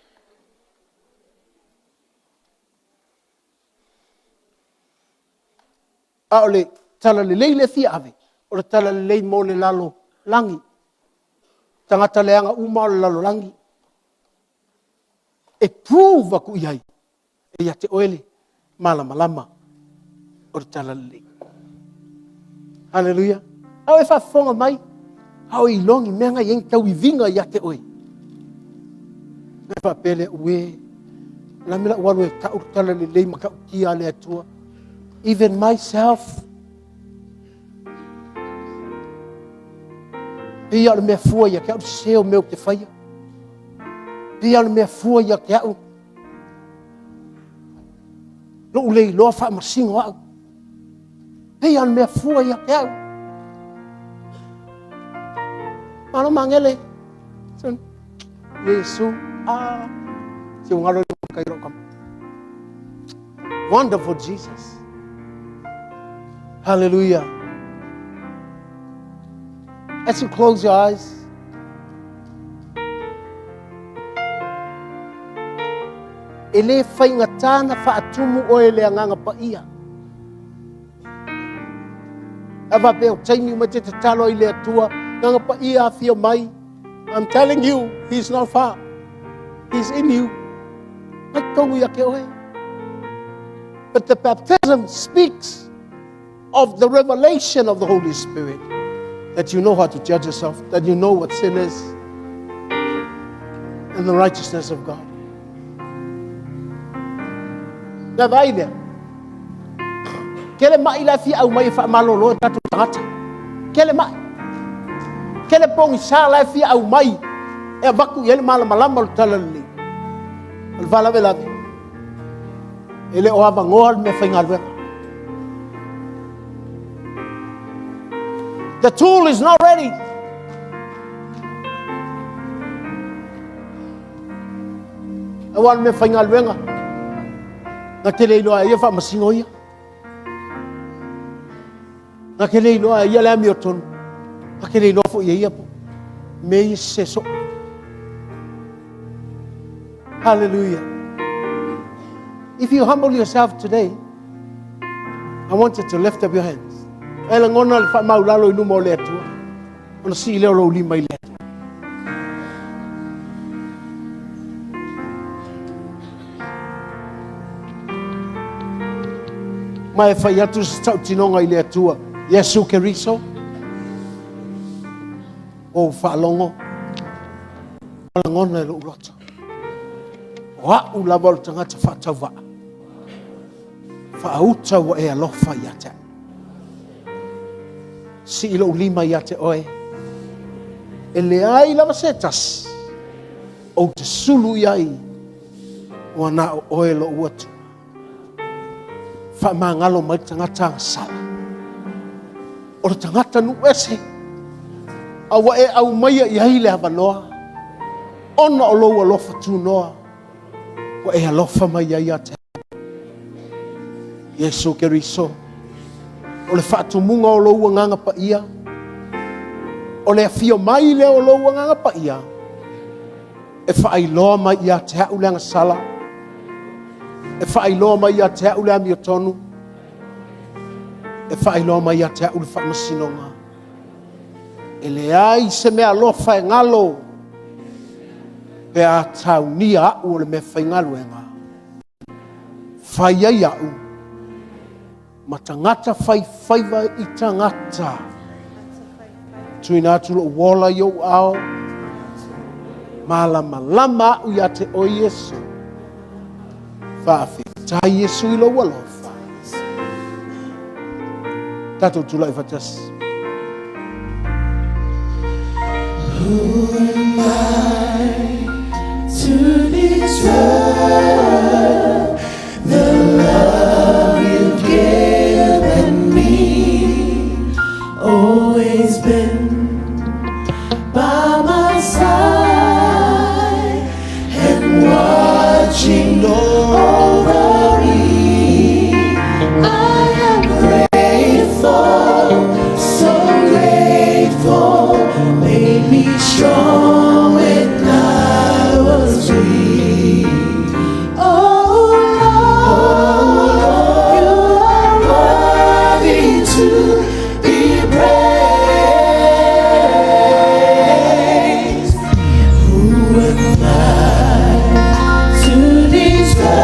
Speaker 1: A o le talalelei lea e fia ave, o le talalelei mo le lalolagi. Tagata leaga uma o le lalolagi. E prove atu i ai, e ia te oe le malamalama o le talalelei. Haleluia. A o e faafofoga mai, a o iloa ni mea na i ai ni tauiviga ia te oe. Na faapea lea, ue, la me lau alu e tau le talalelei ma ta'utia a le Atua. Even myself. Pei o le mea fua ia te au le sese o mea ou te faia. Pei o le mea fua ia te au lou le iloa faamasino au. Pei o le mea fua ia te au. Malo magele. Iesu. Ah. Si ua galo i kai lou kama. Wonderful Jesus. Hallelujah. As you close your eyes, e le faigata na faatumu oe le Agaga Paia. Ae faapea o taimi uma e te tatalo ai i le Atua, Agaga Paia afio mai. I'm telling you, He's not far. He's in you. Mai totonu ia te oe. But the baptism speaks of the revelation of the Holy Spirit, that you know how to judge yourself, that you know what sin is, and the righteousness of God. Na vaai lea. Kele mai la fia au mai e faamalolo e tatou tagata. Kele mai. Kele pogisa la e fia au mai e avatu i ai le malamalama o le tala lelei. O le faalavelave, e le o avanoa le mea faigaluega. The tool is not ready. Aua le mea faigaluega. Na te le iloa e ia faamasino ia. Na te le iloa e ia le amiotonu. Na te le iloa foi e ia po. Mea ia sese soo. Hallelujah. If you humble yourself today, I want you to lift up your hands. E lagona le faamaulalo i luma o le Atua. Ona sii lea o lou lima i le Atua. Ma e fai atu se tautinoga i le Atua. Iesu Keriso, ua ou faalogo, ua lagona e lou loto. O au lava o le tagata faatauvaa. Faauta ua e alofa ia te au. Sii lou lima ia te oe. E leai lava se tasi ou te sulu i ai, ua na o oe lou Atua. Faamagalo mai le tagata agasala. O le tagata nuu ese, a ua e aumaia i ai le avanoa, ona o lou alofa tunoa, ua e alofa mai ai ia te au. Iesu Keriso, o le faatumuga o lou Agaga Paia, o le afio mai lea o lou Agaga Paia, e faailoa mai ia te au le agasala, e faailoa mai ia te au le amiotonu, e faailoa mai ia te au le faamasinoga. E leai se mea alofa e galo pe a taunia au o le mea faigaluega. Fai ai au ma tagata fai faiva i tagata. Tuina atu lou ola i ou ao, malamalama au ia te oe Iesu. Faafetai Iesu i lou alofa. Tatou tulai faatasi.
Speaker 2: Who am I to deserve the love you've given me? Always been by my side and watching over me. I am grateful, so grateful. Made me strong when I was weak. Oh Lord, you are worthy to be praised. Who am I to deserve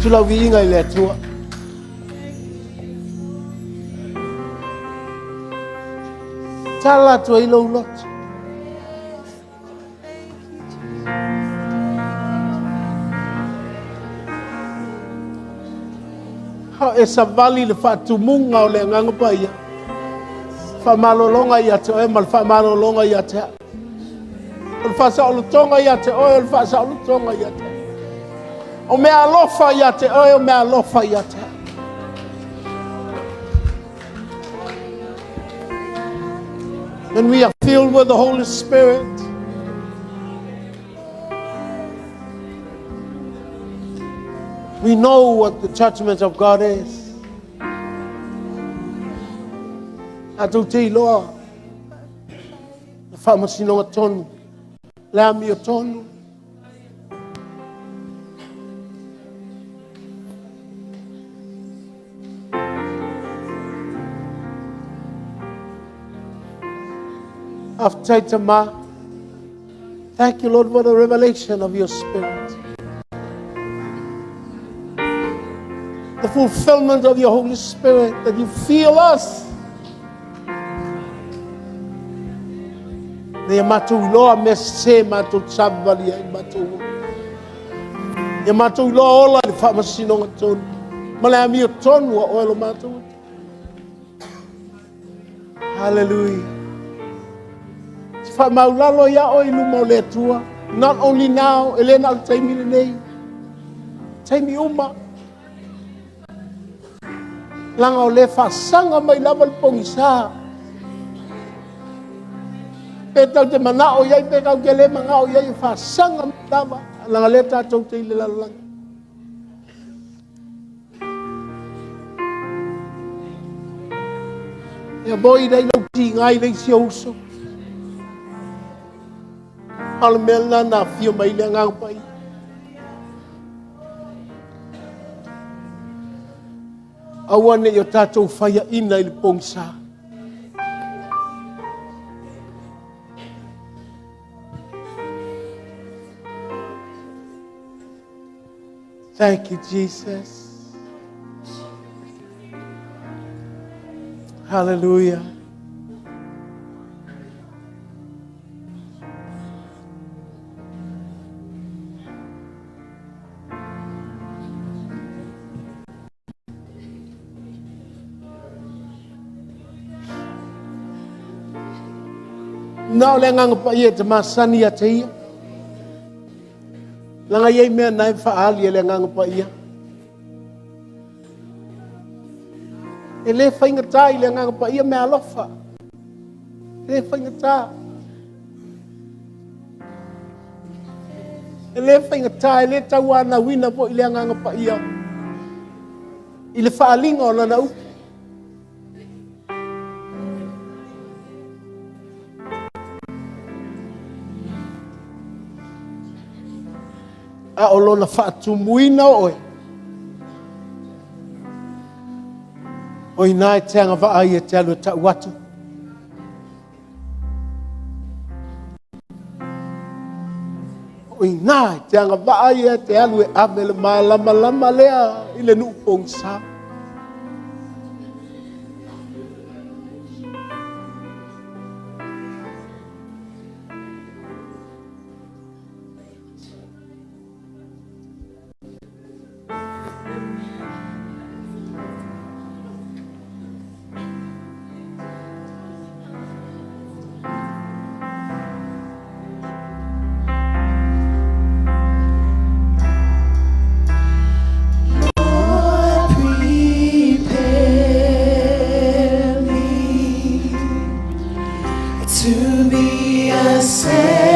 Speaker 1: Atu lau viiga i le Atua. Tala atu ai lou loto. A e savali le faatumuga o le Agaga Paia, faamalologa ia te oe ma le faamalologa ia te au. O le faasaolotoga ia te oe, o le faasaolotoga ia te au. O mea alofa ia te oe, o mea alofa ia te au. When we are filled with the Holy Spirit, we know what the judgment of God is. Tatou te iloa le faamasinoga tonu, le amio tonu. Faafetai Tama. Thank you, Lord, for the revelation of your Spirit. The fulfillment of your Holy Spirit, that you feel us. Ia matou iloa mea sese matou savavali ai matou ola. Ia matou iloa ola i le faamasinoga tonu. Ma le amio tonu a oe lo matou. Hallelujah. Te faamaulalo ia oe i luma o le Atua. Not only now, e le na o le taimi lenei. Taimi uma. Laga o le faasaga mai lava le pogisa. Pe tau te manao i ai, pe kau te le manao i ai, e faasaga mai lava. Laga lea tatou te i le lalolagi. Ia moi nei lau tiga i le isi ou uso. A o le mea lena na afio mai le Agaga Paia. Aua ne i o tatou faiaina i le pogisa. Thank you, Jesus. Hallelujah. Na o le Agaga Paia e te masani ia te ia. Laga i ai mea na e whaali e le Agaga Paia. E le whaingatā i le Agaga Paia mea alofa. E le whaingatā. E le whaingatā, e le tauānauina po i le Agaga Paia. I le whaalinga o lana upu. A o lona faatumuina o oe, o inā e te agavaa ai e te alu e tau atu. O inā e te agavaa ai e te alu e ave le mālamalama lea i le nuu pogisa.
Speaker 2: Lord, prepare me to be a sanctuary,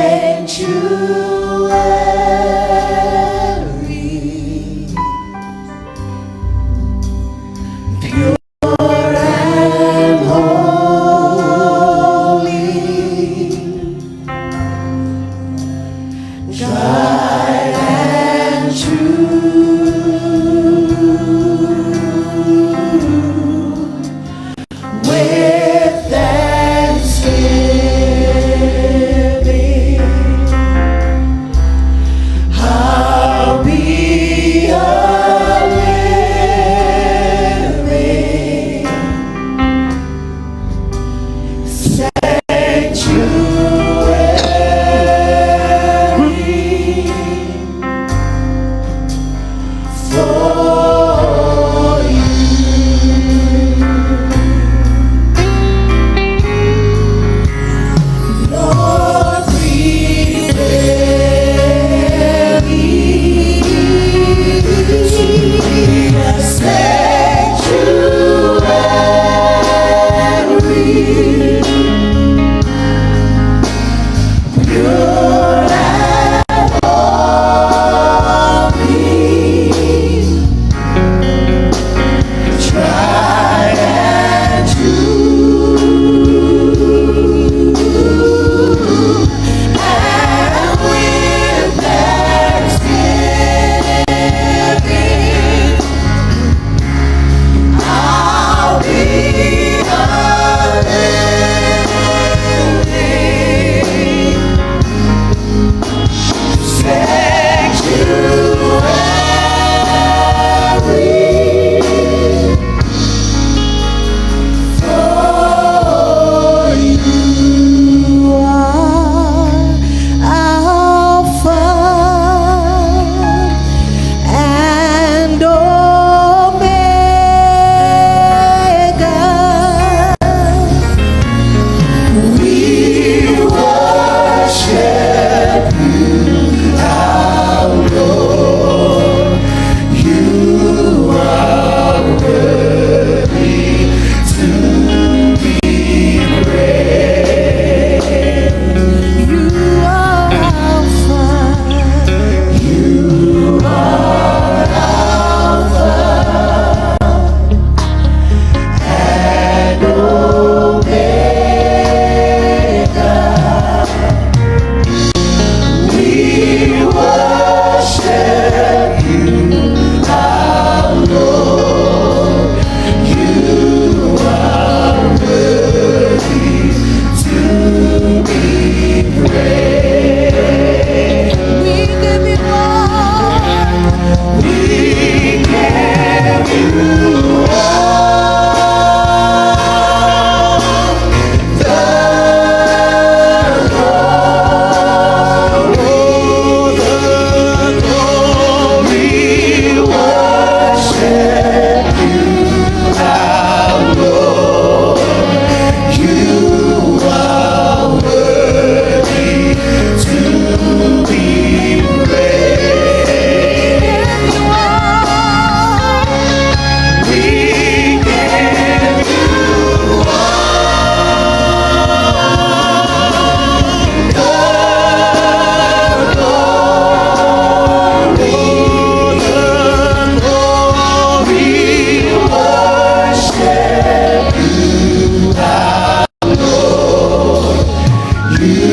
Speaker 2: pure and holy, tried and true, with thanksgiving.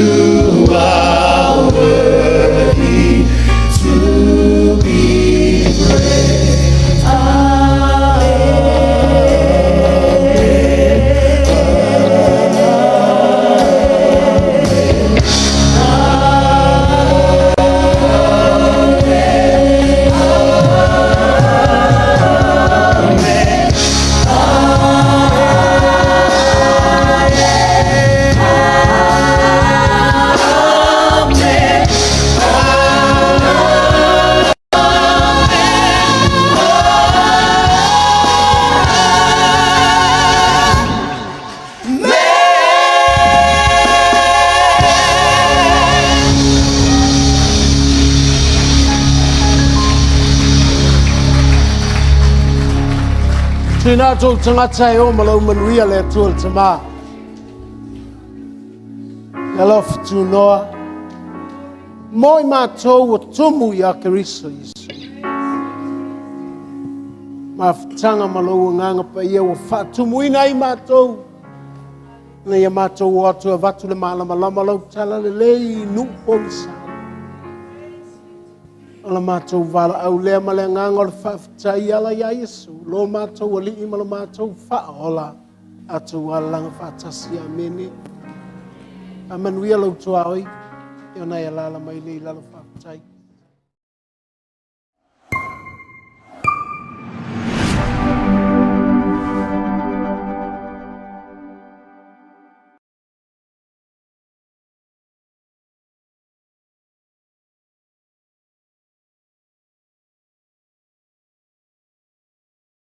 Speaker 2: You are worthy to be praised.
Speaker 1: Tuina atu o tagata e o ma lau manuia le Atua le Tama. Le alofa tunoa. Mo i matou ua tumu ia Keriso Iesu. Mafutaga ma lou agaga paia ua faatumuina ai matou ina ia matou o atu e avatu le malamalama lau tala lelei i nuu pogisa. O la matou valaau lea ma le agaga o le faafetai ala iā Iesu, lo matou Alii ma lo matou Faaola, atou alalaga faatasi. Amene. Faamanuia lou tuaoi, e ona e alaala mai nei i lalo. Faafetai.